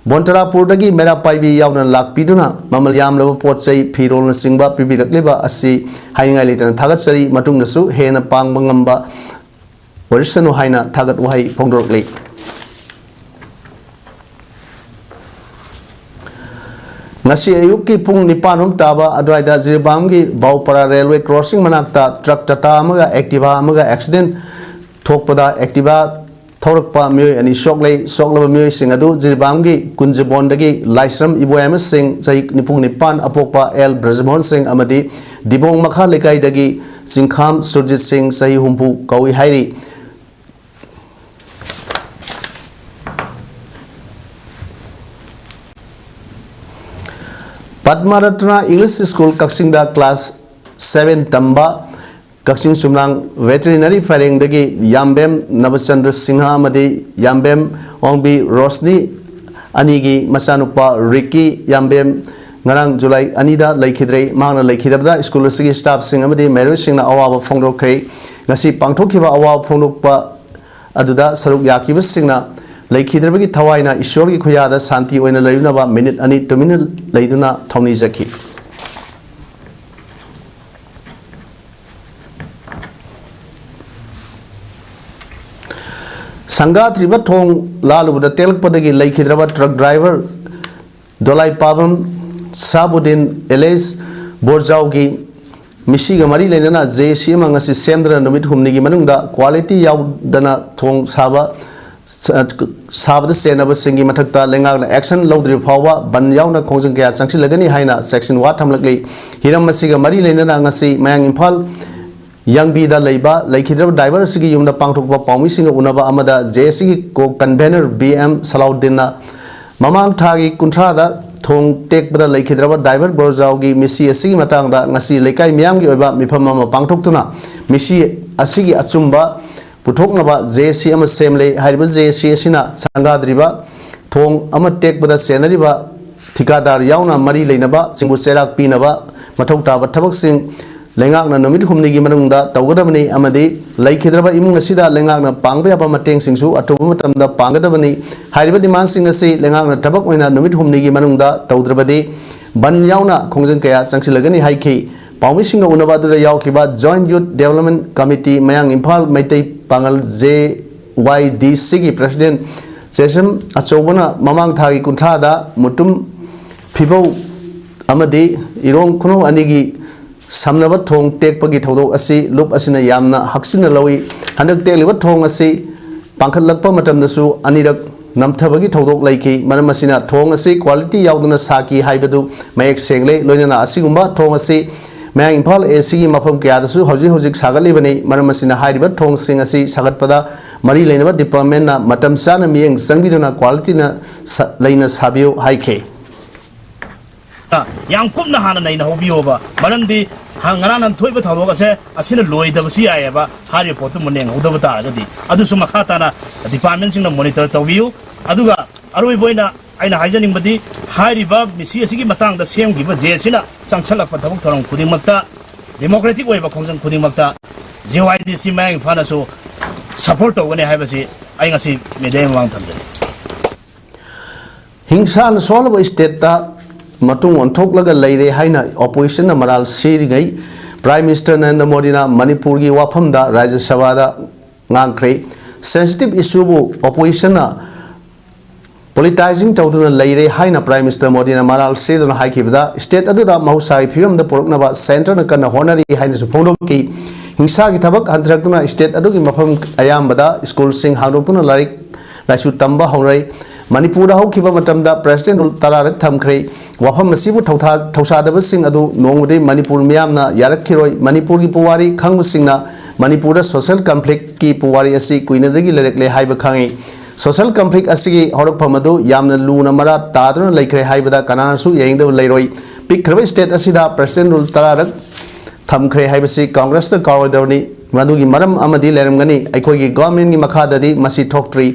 ꯕꯣꯟꯇꯥꯔꯥꯄꯨꯔꯗꯒꯤ ꯃꯩꯔꯥ ꯄꯥꯏꯕꯤ ꯌꯥꯎꯅ ꯂꯥꯛꯄꯤꯗꯨꯅ ꯃꯃꯜ ꯌꯥꯝꯂꯕ ꯄꯣꯠ ꯆꯩ, ꯐꯤꯔꯣꯜꯅꯆꯤꯡꯕ ꯄꯤꯕꯤꯔꯛꯂꯤꯕ ꯑꯁꯤ ꯍꯥꯏꯅꯤꯡꯉꯥꯏ ꯂꯩꯇꯅ ꯊꯥꯒꯠꯆꯔꯤ꯫ ꯃꯇꯨꯡꯗꯁꯨ ꯍꯦꯟꯅ ꯄꯥꯡꯕ ꯉꯝꯕ ꯑꯣꯏꯔꯁꯅꯨ ꯍꯥꯏꯅ ꯊꯥꯒꯠ ꯋꯥꯍꯩ ꯐꯣꯡꯗꯣꯔꯛꯂꯤ꯫ ꯉꯁꯤ ꯑꯌꯨꯛꯀꯤ ꯄꯨꯡ ꯅꯤꯄꯥꯟ ꯔꯣꯝ ꯇꯥꯕ ꯑꯗꯨꯋꯥꯏꯗ ꯖꯤꯔꯤꯕꯥꯝꯒꯤ ꯕꯥꯎꯄꯔꯥ ꯔꯦꯜꯋꯦ ꯀ꯭ꯔꯣꯁꯤꯡ ꯃꯅꯥꯛꯇ ꯇ꯭ꯔꯛ ꯇꯥꯇꯥ ꯑꯃꯒ ꯑꯦꯛꯇꯤꯚꯥ ꯑꯃꯒ ꯑꯦꯛꯁꯤꯗꯦꯟ ꯊꯣꯛꯄꯗ, ꯑꯦꯛꯇꯤꯚꯥ ꯊꯧꯔꯛꯄ ꯃꯤꯑꯣꯏ ꯑꯅꯤ ꯁꯣꯛꯂꯦ꯫ ꯁꯣꯛꯂꯕ ꯃꯤꯑꯣꯏꯁꯤꯡ ꯑꯗꯨ ꯖꯤꯔꯤꯕꯥꯝꯒꯤ ꯀꯨꯟꯖꯕꯣꯟꯗꯒꯤ ꯂꯥꯏꯁ꯭ꯔꯝ ꯏꯕꯣꯌꯥꯏꯃ ꯁꯤꯡ, ꯆꯍꯤ ꯅꯤꯐꯨ ꯅꯤꯄꯥꯟ ꯑꯄꯣꯛꯄ, ꯑꯦꯜ ꯕ꯭ꯔꯖꯃꯣꯍꯟ ꯁꯤꯡ ꯑꯃꯗꯤ ꯗꯤꯕꯣꯡ ꯃꯈꯥ ꯂꯩꯀꯥꯏꯗꯒꯤ ꯆꯤꯡꯈꯥꯝ ꯁꯨꯔꯖꯤꯠ ꯁꯤꯡ, ꯆꯍꯤ ꯍꯨꯝꯐꯨ ꯀꯧꯏ ꯍꯥꯏꯔꯤ꯫ ꯄꯗꯃ ꯔꯠꯅ ꯏꯪꯂꯤꯁ ꯁ꯭ꯀꯨꯜ ꯀꯛꯆꯤꯡꯗ ꯀ꯭ꯂꯥꯁ ꯁꯚꯦꯟ ꯇꯝꯕ ꯀꯛꯆꯤꯡ ꯆꯨꯝꯅꯥꯡ ꯚꯦꯇꯔꯤꯅꯔꯤ ꯄꯔꯦꯡꯗꯒꯤ ꯌꯥꯝꯕꯦꯝ ꯅꯕꯆꯟꯗ꯭ꯔ ꯁꯤꯡꯍ ꯑꯃꯗꯤ ꯌꯥꯝꯕꯦꯝ ꯑꯣꯡꯕꯤ ꯔꯣꯁꯅꯤ ꯑꯅꯤꯒꯤ ꯃꯆꯥꯅꯨꯄꯥ ꯔꯤꯛꯀꯤ ꯌꯥꯝꯕꯦꯝ ꯉꯔꯥꯡ ꯖꯨꯂꯥꯏ ꯑꯅꯤꯗ ꯂꯩꯈꯤꯗ꯭ꯔꯦ꯫ ꯃꯍꯥꯛꯅ ꯂꯩꯈꯤꯗꯕꯗ ꯁ꯭ꯀꯨꯜ ꯑꯁꯤꯒꯤ ꯁ꯭ꯇꯥꯐꯁꯤꯡ ꯑꯃꯗꯤ ꯃꯍꯩꯔꯣꯏꯁꯤꯡꯅ ꯑꯋꯥꯕ ꯐꯣꯡꯗꯣꯛꯈ꯭ꯔꯦ꯫ ꯉꯁꯤ ꯄꯥꯡꯊꯣꯛꯈꯤꯕ ꯑꯋꯥꯕ ꯐꯣꯡꯗꯣꯛꯄ ꯑꯗꯨꯗ ꯁꯔꯨꯛ ꯌꯥꯈꯤꯕꯁꯤꯡꯅ ꯂꯩꯈꯤꯗ꯭ꯔꯕꯒꯤ ꯊꯋꯥꯏꯅ ꯏꯁꯣꯔꯒꯤ ꯈꯨꯌꯥꯗ ꯁꯥꯟꯇꯤ ꯑꯣꯏꯅ ꯂꯩꯔꯨꯅꯕ ꯃꯤꯅꯤꯠ ꯑꯅꯤ ꯇꯨꯃꯤꯟꯅ ꯂꯩꯗꯨꯅ ꯊꯧꯅꯤꯖꯈꯤ꯫ ꯁꯪꯒꯥꯗ꯭ꯔꯤꯕ ꯊꯣꯡ ꯂꯥꯜꯂꯨꯕꯗ ꯇꯦꯛꯂꯛꯄꯗꯒꯤ ꯂꯩꯈꯤꯗ꯭ꯔꯕ ꯇ꯭ꯔꯛ ꯗ꯭ꯔꯥꯏꯚꯔ ꯗꯣꯂꯥꯏꯄꯥꯕꯝ ꯁꯥꯕꯨꯗꯤꯟ ꯑꯦꯂꯦꯁ ꯕꯣꯔꯖꯥꯎꯒꯤ ꯃꯤꯁꯤꯒ ꯃꯔꯤ ꯂꯩꯅꯅ ꯖꯦ ꯁꯤ ꯑꯃ ꯉꯁꯤ ꯁꯦꯝꯗꯨꯅ ꯅꯨꯃꯤꯠ ꯍꯨꯝꯅꯤꯒꯤ ꯃꯅꯨꯡꯗ ꯀ꯭ꯋꯥꯂꯤꯇꯤ ꯌꯥꯎꯗꯅ ꯊꯣꯡ ꯁꯥꯕ, ꯁꯥꯕꯗ ꯆꯦꯟꯅꯕꯁꯤꯡꯒꯤ ꯃꯊꯛꯇ ꯂꯩꯉꯥꯛꯅ ꯑꯦꯛꯁꯟ ꯂꯧꯗ꯭ꯔꯤꯕ ꯐꯥꯎꯕ ꯕꯟ ꯌꯥꯎꯅ ꯈꯣꯡꯖꯪ ꯀꯌꯥ ꯆꯪꯁꯤꯜꯂꯒꯅꯤ ꯍꯥꯏꯅ ꯆꯦꯛꯁꯤꯟ ꯋꯥ ꯊꯝꯂꯛꯂꯤ꯫ ꯍꯤꯔꯝ ꯑꯁꯤꯒ ꯃꯔꯤ ꯂꯩꯅꯅ ꯉꯁꯤ ꯃꯌꯥꯡ ꯏꯝꯐꯥꯜ ꯌꯥꯡꯕꯤꯗ ꯂꯩꯕ ꯂꯩꯈꯤꯗ꯭ꯔꯕ ꯗ꯭ꯔꯥꯏꯚꯔ ꯑꯁꯤꯒꯤ ꯌꯨꯝꯗ ꯄꯥꯡꯊꯣꯛꯄ ꯄꯥꯎꯃꯤꯁꯤꯡꯒ ꯎꯅꯕ ꯑꯃꯗ ꯖꯦ ꯑꯦꯁ ꯁꯤꯒꯤ ꯀꯣ ꯀꯟꯚꯦꯅꯔ ꯕꯤ ꯑꯦꯝ ꯁꯂꯥꯎꯗꯤꯟꯅ ꯃꯃꯥꯡ ꯊꯥꯒꯤ ꯀꯨꯟꯊ꯭ꯔꯥꯗ ꯊꯣꯡ ꯇꯦꯛꯄꯗ ꯂꯩꯈꯤꯗ꯭ꯔꯕ ꯗ꯭ꯔꯥꯏꯚꯔ ꯕꯣꯔꯖꯥꯎꯒꯤ ꯃꯤꯁꯤ ꯑꯁꯤꯒꯤ ꯃꯇꯥꯡꯗ ꯉꯁꯤ ꯂꯩꯀꯥꯏ ꯃꯤꯌꯥꯝꯒꯤ ꯑꯣꯏꯕ ꯃꯤꯐꯝ ꯑꯃ ꯄꯥꯡꯊꯣꯛꯇꯨꯅ ꯃꯤꯁꯤ ꯑꯁꯤꯒꯤ ꯑꯆꯨꯝꯕ ꯄꯨꯊꯣꯛꯅꯕ ꯖꯦ ꯑꯦꯁ ꯁꯤ ꯑꯃ ꯁꯦꯝꯂꯦ꯫ ꯍꯥꯏꯔꯤꯕ ꯖꯦ ꯑꯦꯁ ꯁꯤ ꯑꯁꯤꯅ ꯁꯪꯒꯥꯗ꯭ꯔꯤꯕ ꯊꯣꯡ ꯑꯃ ꯇꯦꯛꯄꯗ ꯆꯦꯟꯅꯔꯤꯕ ꯊꯤꯀꯥꯗꯥꯔ ꯌꯥꯎꯅ ꯃꯔꯤ ꯂꯩꯅꯕꯁꯤꯡꯕꯨ ꯆꯩꯔꯥꯛ ꯄꯤꯅꯕ ꯃꯊꯧ ꯇꯥꯕ ꯊꯕꯛꯁꯤꯡ ꯂꯩꯉꯥꯛꯅ ꯅꯨꯃꯤꯠ ꯍꯨꯝꯅꯤꯒꯤ ꯃꯅꯨꯡꯗ ꯇꯧꯒꯗꯕꯅꯤ ꯑꯃꯗꯤ ꯂꯩꯈꯤꯗ꯭ꯔꯕ ꯏꯃꯨꯡ ꯑꯁꯤꯗ ꯂꯩꯉꯥꯛꯅ ꯄꯥꯡꯕ ꯌꯥꯕ ꯃꯇꯦꯡꯁꯤꯡꯁꯨ ꯑꯊꯨꯕ ꯃꯇꯝꯗ ꯄꯥꯡꯒꯗꯕꯅꯤ꯫ ꯍꯥꯏꯔꯤꯕ ꯗꯤꯃꯥꯟꯁꯤꯡ ꯑꯁꯤ ꯂꯩꯉꯥꯛꯅ ꯊꯕꯛ ꯑꯣꯏꯅ ꯅꯨꯃꯤꯠ ꯍꯨꯝꯅꯤꯒꯤ ꯃꯅꯨꯡꯗ ꯇꯧꯗ꯭ꯔꯕꯗꯤ ꯕꯟ ꯌꯥꯎꯅ ꯈꯣꯡꯖꯪ ꯀꯌꯥ ꯆꯪꯁꯤꯜꯂꯒꯅꯤ ꯍꯥꯏꯈꯤ꯫ ꯄꯥꯎꯃꯤꯁꯤꯡꯒ ꯎꯅꯕ ꯑꯗꯨꯗ ꯌꯥꯎꯈꯤꯕ Joint Youth Development Committee ꯃꯌꯥꯡ ꯏꯝꯐꯥꯜ ꯃꯩꯇꯩ ꯄꯥꯉꯜ, ꯖꯦ ꯋꯥꯏ ꯗꯤ ꯁꯤꯒꯤ ꯄ꯭ꯔꯁꯤꯗꯦꯟ ꯆꯦꯁꯝ ꯑꯆꯧꯕꯅ ꯃꯃꯥꯡ ꯊꯥꯒꯤ ꯀꯨꯟꯊ꯭ꯔꯥꯗ ꯃꯨꯇꯨꯝ ꯐꯤꯕꯧ ꯑꯃꯗꯤ ꯏꯔꯣꯡ ꯈꯨꯅꯧ ꯑꯅꯤꯒꯤ ꯁꯝꯅꯕ ꯊꯣꯡ ꯇꯦꯛꯄꯒꯤ ꯊꯧꯗꯣꯛ ꯑꯁꯤ ꯂꯨꯞ ꯑꯁꯤꯅ ꯌꯥꯝꯅ ꯍꯛꯆꯤꯟꯅ ꯂꯧꯏ꯫ ꯍꯟꯗꯛ ꯇꯦꯛꯂꯤꯕ ꯊꯣꯡ ꯑꯁꯤ ꯄꯥꯡꯈꯠꯂꯛꯄ ꯃꯇꯝꯗꯁꯨ ꯑꯅꯤꯔꯛ ꯅꯝꯊꯕꯒꯤ ꯊꯧꯗꯣꯛ ꯂꯩꯈꯤ꯫ ꯃꯔꯝ ꯑꯁꯤꯅ ꯊꯣꯡ ꯑꯁꯤ ꯀ꯭ꯋꯥꯂꯤꯇꯤ ꯌꯥꯎꯗꯅ ꯁꯥꯈꯤ ꯍꯥꯏꯕꯗꯨ ꯃꯌꯦꯛ ꯁꯦꯡꯂꯦ꯫ ꯂꯣꯏꯅꯅ ꯑꯁꯤꯒꯨꯝꯕ ꯊꯣꯡ ꯑꯁꯤ ꯃꯌꯥꯡ ꯏꯝꯐꯥꯜ ꯑꯦ ꯁꯤꯒꯤ ꯃꯐꯝ ꯀꯌꯥꯗꯁꯨ ꯍꯧꯖꯤꯛ ꯍꯧꯖꯤꯛ ꯁꯥꯒꯠꯂꯤꯕꯅꯤ꯫ ꯃꯔꯝ ꯑꯁꯤꯅ ꯍꯥꯏꯔꯤꯕ ꯊꯣꯡꯁꯤꯡ ꯑꯁꯤ ꯁꯥꯒꯠꯄꯗ ꯃꯔꯤ ꯂꯩꯅꯕ ꯗꯤꯄꯥꯔꯠꯃꯦꯟꯅ ꯃꯇꯝ ꯆꯥꯅ ꯃꯤꯠꯌꯦꯡ ꯆꯪꯕꯤꯗꯨꯅ ꯀ꯭ꯋꯥꯂꯤꯇꯤꯅ ꯁ-, ꯂꯩꯅ ꯁꯥꯕꯤꯌꯨ ꯍꯥꯏꯈꯤ꯫ ꯌꯥꯝ ꯀꯨꯞꯅ ꯍꯥꯟꯅ ꯅꯩꯅꯍꯧꯕꯤꯌꯣꯕ꯫ ꯃꯔꯝꯗꯤ ꯉꯔꯥꯡ ꯅꯍꯥꯟ ꯊꯣꯛꯏꯕ ꯊꯧꯗꯣꯛ ꯑꯁꯦ ꯑꯁꯤꯅ ꯂꯣꯏꯗꯕꯁꯨ ꯌꯥꯏꯑꯕ꯫ ꯍꯥꯏꯔꯤꯕ ꯄꯣꯠꯇꯨ ꯃꯨꯟꯅ ꯌꯦꯡꯍꯧꯗꯕ ꯇꯥꯔꯒꯗꯤ ꯑꯗꯨꯁꯨ ꯃꯈꯥ ꯇꯥꯅ ꯗꯤꯄꯥꯔꯠꯃꯦꯟꯁꯤꯡꯅ ꯃꯣꯅꯤꯇꯔ ꯇꯧꯕꯤꯌꯨ꯫ ꯑꯗꯨꯒ ꯑꯔꯣꯏꯕ ꯑꯣꯏꯅ ꯑꯩꯅ ꯍꯥꯏꯖꯅꯤꯡꯕꯗꯤ, ꯍꯥꯏꯔꯤꯕ ꯃꯤꯁꯤ ꯑꯁꯤꯒꯤ ꯃꯇꯥꯡꯗ ꯁꯦꯝꯈꯤꯕ ꯖꯦ ꯑꯁꯤꯅ ꯆꯪꯁꯜꯂꯛꯄ ꯊꯕꯛ ꯊꯧꯔꯝ ꯈꯨꯗꯤꯡꯃꯛꯇ, ꯗꯦꯃꯣꯀ꯭ꯔꯦꯇꯤꯛ ꯑꯣꯏꯕ ꯈꯣꯡꯖꯪ ꯈꯨꯗꯤꯡꯃꯛꯇ, ꯖꯦ ꯋꯥꯏ ꯗꯤ ꯁꯤ ꯃꯌꯥꯡ ꯏꯝꯐꯥꯜꯅꯁꯨ ꯁꯄꯣꯔꯠ ꯇꯧꯒꯅꯤ ꯍꯥꯏꯕꯁꯤ ꯑꯩ ꯉꯁꯤ ꯃꯤꯗꯤꯌꯥꯒꯤ ꯃꯃꯥꯡ ꯊꯝꯖꯔꯤ꯫ ꯍꯤꯡꯁꯥꯅ ꯁꯣꯛꯍꯜꯂꯕ ꯁ꯭ꯇꯦꯠꯇ ꯃꯇꯨꯡ ꯑꯣꯟꯊꯣꯛꯂꯒ ꯂꯩꯔꯦ ꯍꯥꯏꯅ ꯑꯣꯄꯣꯖꯤꯁꯟꯅ ꯃꯔꯥꯜ ꯁꯤꯔꯤꯉꯩ, ꯄ꯭ꯔꯥꯏꯝ ꯃꯤꯅꯤꯁꯇꯔ ꯅꯔꯦꯟꯗ꯭ꯔ ꯃꯣꯗꯤꯅ ꯃꯅꯤꯄꯨꯔꯒꯤ ꯋꯥꯐꯝꯗ ꯔꯥꯖ꯭ꯌ ꯁꯚꯥꯗ ꯉꯥꯡꯈ꯭ꯔꯦ꯫ ꯁꯦꯟꯁꯤꯇꯤꯚ ꯏꯁꯨꯕꯨ ꯑꯣꯄꯣꯖꯤꯁꯟꯅ ꯄꯣꯂꯤꯇꯥꯏꯖꯤꯡ ꯇꯧꯗꯨꯅ ꯂꯩꯔꯦ ꯍꯥꯏꯅ ꯄ꯭ꯔꯥꯏꯝ ꯃꯤꯅꯤꯁꯇꯔ ꯃꯣꯗꯤꯅ ꯃꯔꯥꯜ ꯁꯤꯗꯨꯅ ꯍꯥꯏꯈꯤꯕꯗ, ꯁ꯭ꯇꯦꯠ ꯑꯗꯨꯗ ꯃꯍꯧꯁꯥꯒꯤ ꯐꯤꯕꯝꯗ ꯄꯨꯔꯛꯅꯕ ꯁꯦꯟꯇꯔꯅ ꯀꯟꯅ ꯍꯣꯠꯅꯔꯤ ꯍꯥꯏꯅꯁꯨ ꯐꯣꯡꯗꯣꯛꯈꯤ꯫ ꯍꯤꯡꯁꯥꯒꯤ ꯊꯕꯛ ꯍꯟꯊꯔꯛꯇꯨꯅ ꯁ꯭ꯇꯦꯠ ꯑꯗꯨꯒꯤ ꯃꯐꯝ ꯑꯌꯥꯝꯕꯗ ꯁ꯭ꯀꯨꯜꯁꯤꯡ ꯍꯥꯡꯗꯣꯛꯇꯨꯅ ꯂꯥꯏꯔꯤꯛ ꯂꯥꯏꯁꯨ ꯇꯝꯕ ꯍꯧꯅꯔꯦ꯫ ꯃꯅꯤꯄꯨꯔꯗ ꯍꯧꯈꯤꯕ ꯃꯇꯝꯗ ꯄ꯭ꯔꯦꯁꯤꯗꯦꯟꯠ ꯔꯨꯜ ꯇꯔꯥꯔꯛ ꯊꯝꯈ꯭ꯔꯦ꯫ ꯋꯥꯐꯝ ꯑꯁꯤꯕꯨ ꯊꯧꯊꯥ-, ꯊꯧꯁꯥꯗꯕꯁꯤꯡ ꯑꯗꯨ ꯅꯣꯡꯃꯗꯤ ꯃꯅꯤꯄꯨꯔ ꯃꯤꯌꯥꯝꯅ ꯌꯥꯔꯛꯈꯤꯔꯣꯏ꯫ ꯃꯅꯤꯄꯨꯔꯒꯤ ꯄꯨꯋꯥꯔꯤ ꯈꯪꯕꯁꯤꯡꯅ ꯃꯅꯤꯄꯨꯔꯗ ꯁꯣꯁꯦꯜ ꯀꯟꯐ꯭ꯂꯤꯛꯀꯤ ꯄꯨꯋꯥꯔꯤ ꯑꯁꯤ ꯀꯨꯏꯅꯗꯒꯤ ꯂꯩꯔꯛꯂꯦ ꯍꯥꯏꯕ ꯈꯪꯏ꯫ ꯁꯣꯁꯦꯜ ꯀꯟꯐ꯭ꯂꯤꯛ ꯑꯁꯤꯒꯤ ꯍꯧꯔꯛꯐꯝ ꯑꯗꯨ ꯌꯥꯝꯅ ꯂꯨꯅ ꯃꯔꯥ ꯇꯥꯗꯨꯅ ꯂꯩꯈ꯭ꯔꯦ ꯍꯥꯏꯕꯗ ꯀꯅꯥꯅꯁꯨ ꯌꯥꯅꯤꯡꯗꯕ ꯂꯩꯔꯣꯏ꯫ ꯄꯤꯛꯈ꯭ꯔꯕ ꯁ꯭ꯇꯦꯠ ꯑꯁꯤꯗ ꯄ꯭ꯔꯦꯁꯤꯗꯦꯟꯠ ꯔꯨꯜ ꯇꯔꯥꯔꯛ ꯊꯝꯈ꯭ꯔꯦ ꯍꯥꯏꯕꯁꯤ ꯀꯪꯒ꯭ꯔꯦꯁꯅ ꯀꯥꯎꯔꯣꯏꯗꯕꯅꯤ꯫ ꯃꯗꯨꯒꯤ ꯃꯔꯝ ꯑꯃꯗꯤ ꯂꯩꯔꯝꯒꯅꯤ꯫ ꯑꯩꯈꯣꯏꯒꯤ ꯒꯣꯚꯔꯟꯃꯦꯟꯠꯀꯤ ꯃꯈꯥꯗꯗꯤ ꯃꯁꯤ ꯊꯣꯛꯇ꯭ꯔꯤ꯫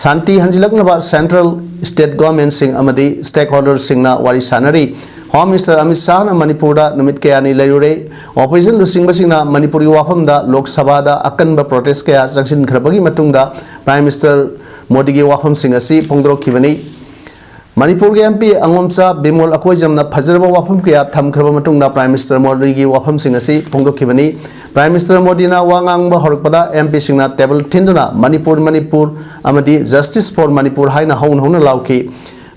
ꯁꯥꯟꯇꯤ ꯍꯟꯖꯤꯜꯂꯛꯅꯕ ꯁꯦꯟꯇ꯭ꯔꯦꯜ, ꯁ꯭ꯇꯦꯠ ꯒꯣꯚꯔꯟꯃꯦꯟꯠꯁꯤꯡ ꯑꯃꯗꯤ ꯁ꯭ꯇꯦꯛꯍꯣꯜꯗꯔꯁꯤꯡꯅ ꯋꯥꯔꯤ ꯁꯥꯟꯅꯔꯤ꯫ ꯍꯣꯝ ꯃꯤꯅꯤꯁꯇꯔ ꯑꯃꯤꯠ ꯁꯥꯍꯅ ꯃꯅꯤꯄꯨꯔꯗ ꯅꯨꯃꯤꯠ ꯀꯌꯥꯅꯤ ꯂꯩꯔꯨꯔꯦ꯫ ꯑꯣꯄꯣꯖꯤꯁꯟ ꯂꯨꯆꯤꯡꯕꯁꯤꯡꯅ ꯃꯅꯤꯄꯨꯔꯒꯤ ꯋꯥꯐꯝꯗ ꯂꯣꯛ ꯁꯚꯥꯗ ꯑꯀꯟꯕ ꯄ꯭ꯔꯣꯇꯦꯁ ꯀꯌꯥ ꯆꯪꯁꯤꯟꯈ꯭ꯔꯕꯒꯤ ꯃꯇꯨꯡꯗ ꯄ꯭ꯔꯥꯏꯝ ꯃꯤꯅꯤꯁꯇꯔ ꯃꯣꯗꯤꯒꯤ ꯋꯥꯐꯝꯁꯤꯡ ꯑꯁꯤ ꯐꯣꯡꯗꯣꯔꯛꯈꯤꯕꯅꯤ꯫ ꯃꯅꯤꯄꯨꯔꯒꯤ ꯑꯦꯝ ꯄꯤ ꯑꯉꯣꯝꯆꯥ ꯕꯤꯃꯣꯜ ꯑꯀꯣꯏꯖꯝꯅ ꯐꯖꯔꯕ ꯋꯥꯐꯝ ꯀꯌꯥ ꯊꯝꯈ꯭ꯔꯕ ꯃꯇꯨꯡꯗ ꯄ꯭ꯔꯥꯏꯝ ꯃꯤꯅꯤꯁꯇꯔ ꯃꯣꯗꯤꯒꯤ ꯋꯥꯐꯝꯁꯤꯡ ꯑꯁꯤ ꯐꯣꯡꯗꯣꯛꯈꯤꯕꯅꯤ꯫ ꯄ꯭ꯔꯥꯏꯝ ꯃꯤꯅꯤꯁꯇꯔ ꯃꯣꯗꯤꯅ ꯋꯥ ꯉꯥꯡꯕ ꯍꯧꯔꯛꯄꯗ ꯑꯦꯝ ꯄꯤꯁꯤꯡꯅ ꯇꯦꯕꯜ ꯊꯤꯟꯗꯨꯅ "ꯃꯅꯤꯄꯨꯔ, ꯃꯅꯤꯄꯨꯔ" ꯑꯃꯗꯤ "Justice for Manipur" ꯍꯥꯏꯅ ꯍꯧꯅ ꯍꯧꯅ ꯂꯥꯎꯈꯤ꯫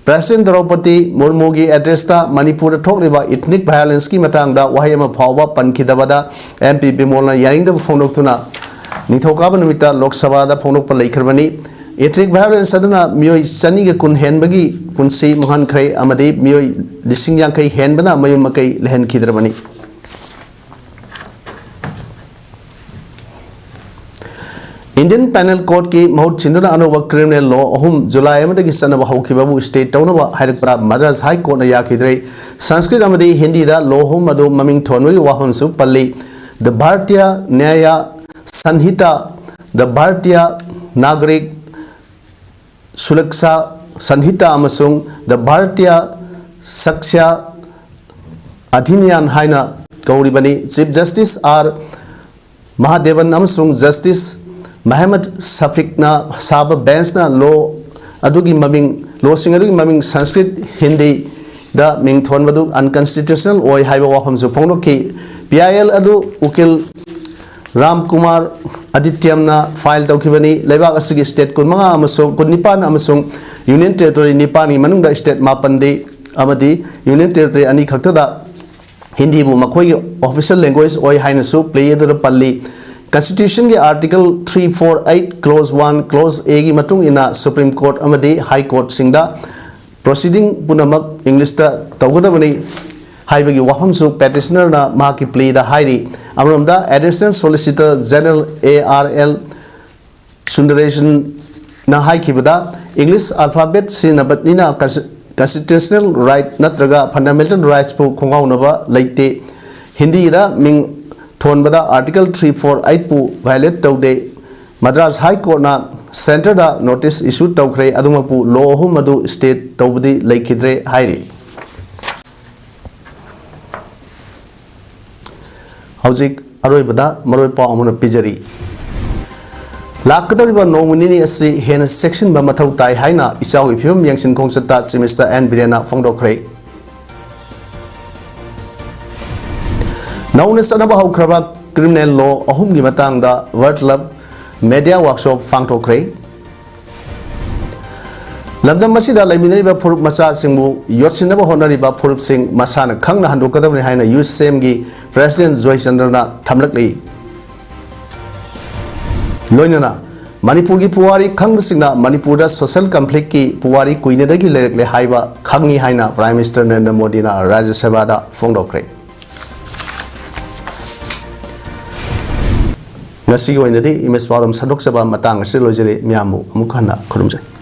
ꯄ꯭ꯔꯦꯁꯤꯗꯦꯟꯠ ꯗ꯭ꯔꯧꯄꯗꯤ ꯃꯨꯔꯃꯨꯒꯤ ꯑꯦꯗ꯭ꯔꯦꯁꯇ ꯃꯅꯤꯄꯨꯔꯗ ꯊꯣꯛꯂꯤꯕ ꯏꯊꯅꯤꯛ ꯚꯥꯏꯑꯣꯂꯦꯟꯁꯀꯤ ꯃꯇꯥꯡꯗ ꯋꯥꯍꯩ ꯑꯃ ꯐꯥꯎꯕ ꯄꯟꯈꯤꯗꯕꯗ ꯑꯦꯝ ꯄꯤ ꯕꯤꯃꯣꯜꯅ ꯌꯥꯅꯤꯡꯗꯕ ꯐꯣꯡꯗꯣꯛꯇꯨꯅ ꯅꯤꯡꯊꯧꯀꯥꯕ ꯅꯨꯃꯤꯠꯇ ꯂꯣꯛ ꯁꯚꯥꯗ ꯐꯣꯡꯗꯣꯛꯄ ꯂꯩꯈ꯭ꯔꯕꯅꯤ꯫ ꯏꯊꯅꯤꯛ ꯚꯥꯏꯑꯣꯂꯦꯟꯁ ꯑꯗꯨꯅ ꯃꯤꯑꯣꯏ ꯆꯅꯤꯒ ꯀꯨꯟ ꯍꯦꯟꯕꯒꯤ ꯄꯨꯟꯁꯤ ꯃꯥꯡꯍꯟꯈ꯭ꯔꯦ ꯑꯃꯗꯤ ꯃꯤꯑꯣꯏ ꯂꯤꯁꯤꯡ ꯌꯥꯡꯈꯩ ꯍꯦꯟꯕꯅ ꯃꯌꯨꯝ ꯃꯀꯩ ꯂꯩꯍꯟꯈꯤꯗ꯭ꯔꯕꯅꯤ꯫ Indian Penal Codeꯀꯤ ꯃꯍꯨꯠ ꯁꯤꯟꯗꯨꯅ ꯑꯅꯧꯕ criminal law ꯑꯍꯨꯝ July ꯑꯃꯗꯒꯤ ꯆꯠꯅꯕ ꯍꯧꯈꯤꯕꯕꯨ stay ꯇꯧꯅꯕ ꯍꯥꯏꯔꯛꯄꯗ Madras High Courtꯅ ꯌꯥꯈꯤꯗ꯭ꯔꯦ꯫ Sanskrit ꯑꯃꯗꯤ Hindiꯗ law ꯑꯍꯨꯝ ꯑꯗꯨ ꯃꯃꯤꯡ ꯊꯣꯟꯕꯒꯤ ꯋꯥꯐꯝꯁꯨ ꯄꯜꯂꯤ꯫ The Bharatiya Nyaya Sanhita, The Bharatiya Nagarik Suraksha Sanhita ꯑꯃꯁꯨꯡ The Bharatiya Sakshya Adhiniyam ꯍꯥꯏꯅ ꯀꯧꯔꯤꯕꯅꯤ꯫ Chief Justice R Mahadevan ꯑꯃꯁꯨꯡ Justice Muhammad Shafiqꯅ ꯁꯥꯕ benchꯅ law ꯑꯗꯨꯒꯤ ꯃꯃꯤꯡ, lawꯁꯤꯡ ꯑꯗꯨꯒꯤ ꯃꯃꯤꯡ Sanskrit, Hindiꯗ ꯃꯤꯡ ꯊꯣꯟꯕꯗꯨ unconstitutional ꯑꯣꯏ ꯍꯥꯏꯕ ꯋꯥꯐꯝꯁꯨ ꯐꯣꯡꯗꯣꯛꯈꯤ꯫ P I L ꯑꯗꯨ ꯎꯀꯤꯜ ꯔꯥꯝ ꯀꯨꯃꯥꯔ ꯑꯗꯤꯇ꯭ꯌꯝꯅ file ꯇꯧꯈꯤꯕꯅꯤ꯫ ꯂꯩꯕꯥꯛ ꯑꯁꯤꯒꯤ state ꯀꯨꯟꯃꯉꯥ ꯑꯃꯁꯨꯡ ꯀꯨꯟꯅꯤꯄꯥꯟ ꯑꯃꯁꯨꯡ Union Territory ꯅꯤꯄꯥꯟꯒꯤ ꯃꯅꯨꯡꯗ state ꯃꯥꯄꯟꯗꯤ ꯑꯃꯗꯤ Union Territory ꯑꯅꯤ ꯈꯛꯇꯗ ꯍꯤꯟꯗꯤꯕꯨ ꯃꯈꯣꯏꯒꯤ official language ꯑꯣꯏ ꯍꯥꯏꯅꯁꯨ plea ꯑꯗꯨꯗ ꯄꯜꯂꯤ꯫ Constitutionꯒꯤ Article three four eight Clause one, Clause Aꯒꯤ ꯃꯇꯨꯡ ꯏꯟꯅ Supreme Court ꯑꯃꯗꯤ High Courtꯁꯤꯡꯗ proceeding ꯄꯨꯝꯅꯃꯛ Englishꯇ ꯇꯧꯒꯗꯕꯅꯤ ꯍꯥꯏꯕꯒꯤ ꯋꯥꯐꯝꯁꯨ petitionerꯅ ꯃꯍꯥꯛꯀꯤ pleaꯗ ꯍꯥꯏꯔꯤ꯫ ꯑꯃꯔꯣꯝꯗ Additional Solicitor General A R L Sundaresanꯅ ꯍꯥꯏꯈꯤꯕꯗ, English alphabet ꯁꯤꯖꯤꯟꯅꯕꯅꯤꯅ consti-, constitutional right ꯅꯠꯇ꯭ꯔꯒ fundamental rightsꯄꯨ ꯈꯣꯡꯒꯥꯎꯅꯕ ꯂꯩꯇꯦ꯫ ꯍꯤꯟꯗꯤꯗ ꯃꯤꯡ ꯊꯣꯟꯕꯗ Article three four eightꯄꯨ violate ꯇꯧꯗꯦ꯫ Madras High Courtꯅ centreꯗ notice issue ꯇꯧꯈ꯭ꯔꯦ, ꯑꯗꯨꯃꯛꯄꯨ law ꯑꯍꯨꯝ ꯑꯗꯨ stay ꯇꯧꯕꯗꯤ ꯂꯩꯈꯤꯗ꯭ꯔꯦ ꯍꯥꯏꯔꯤ꯫ ꯍꯧꯖꯤꯛ ꯑꯔꯣꯏꯕꯗ ꯃꯔꯨꯑꯣꯏ ꯄꯥꯎ ꯑꯃꯅ ꯄꯤꯖꯔꯤ꯫ ꯂꯥꯛꯀꯗꯧꯔꯤꯕ ꯅꯣꯡꯃ ꯅꯤꯅꯤ ꯑꯁꯤ ꯍꯦꯟꯅ ꯆꯦꯛꯁꯤꯟꯕ ꯃꯊꯧ ꯇꯥꯏ ꯍꯥꯏꯅ ꯏꯆꯥꯎꯒꯤ ꯐꯤꯕꯝ ꯌꯦꯡꯁꯤꯟ ꯈꯣꯡꯆꯠꯇ Chief Minister N ꯕꯤꯔꯦꯟꯅ ꯐꯣꯡꯗꯣꯛꯈ꯭ꯔꯦ꯫ ꯅꯧꯅ ꯆꯠꯅꯕ ꯍꯧꯈ꯭ꯔꯕ criminal law ꯑꯍꯨꯝꯒꯤ ꯃꯇꯥꯡꯗ World Love Media Workshop ꯄꯥꯡꯊꯣꯛꯈ꯭ꯔꯦ꯫ ꯂꯝꯗꯝ ꯑꯁꯤꯗ ꯂꯩꯃꯤꯟꯅꯔꯤꯕ ꯐꯨꯔꯨꯞ ꯃꯆꯥꯁꯤꯡꯕꯨ ꯌꯣꯠꯁꯤꯟꯅꯕ ꯍꯣꯠꯅꯔꯤꯕ ꯐꯨꯔꯨꯞꯁꯤꯡ ꯃꯁꯥꯅ ꯈꯪꯅ ꯍꯟꯗꯣꯛꯀꯗꯕꯅꯤ ꯍꯥꯏꯅ ꯌꯨꯁꯦꯝꯒꯤ President ꯖꯣꯏꯆꯟꯗ꯭ꯔꯅ ꯊꯝꯂꯛꯂꯤ꯫ ꯂꯣꯏꯅꯅ ꯃꯅꯤꯄꯨꯔꯒꯤ ꯄꯨꯋꯥꯔꯤ ꯈꯪꯕꯁꯤꯡꯅ ꯃꯅꯤꯄꯨꯔꯗ social conflictꯀꯤ ꯄꯨꯋꯥꯔꯤ ꯀꯨꯏꯅꯗꯒꯤ ꯂꯩꯔꯛꯂꯦ ꯍꯥꯏꯕ ꯈꯪꯉꯤ ꯍꯥꯏꯅ Prime Minister ꯅꯔꯦꯟꯗ꯭ꯔ ꯃꯣꯗꯤꯅ ꯔꯥꯖ꯭ꯌ ꯁꯚꯥꯗ ꯐꯣꯡꯗꯣꯛꯈ꯭ꯔꯦ꯫ ꯉꯁꯤꯒꯤ ꯑꯣꯏꯅꯗꯤ ꯏꯃꯦꯖ ꯄꯥꯎꯗꯝ ꯁꯟꯗꯣꯛꯆꯕ ꯃꯇꯥꯡ ꯑꯁꯤꯗ ꯂꯣꯏꯖꯔꯦ꯫ ꯃꯌꯥꯝꯕꯨ ꯑꯃꯨꯛ ꯍꯟꯅ ꯈꯨꯔꯨꯝꯖꯔꯤ꯫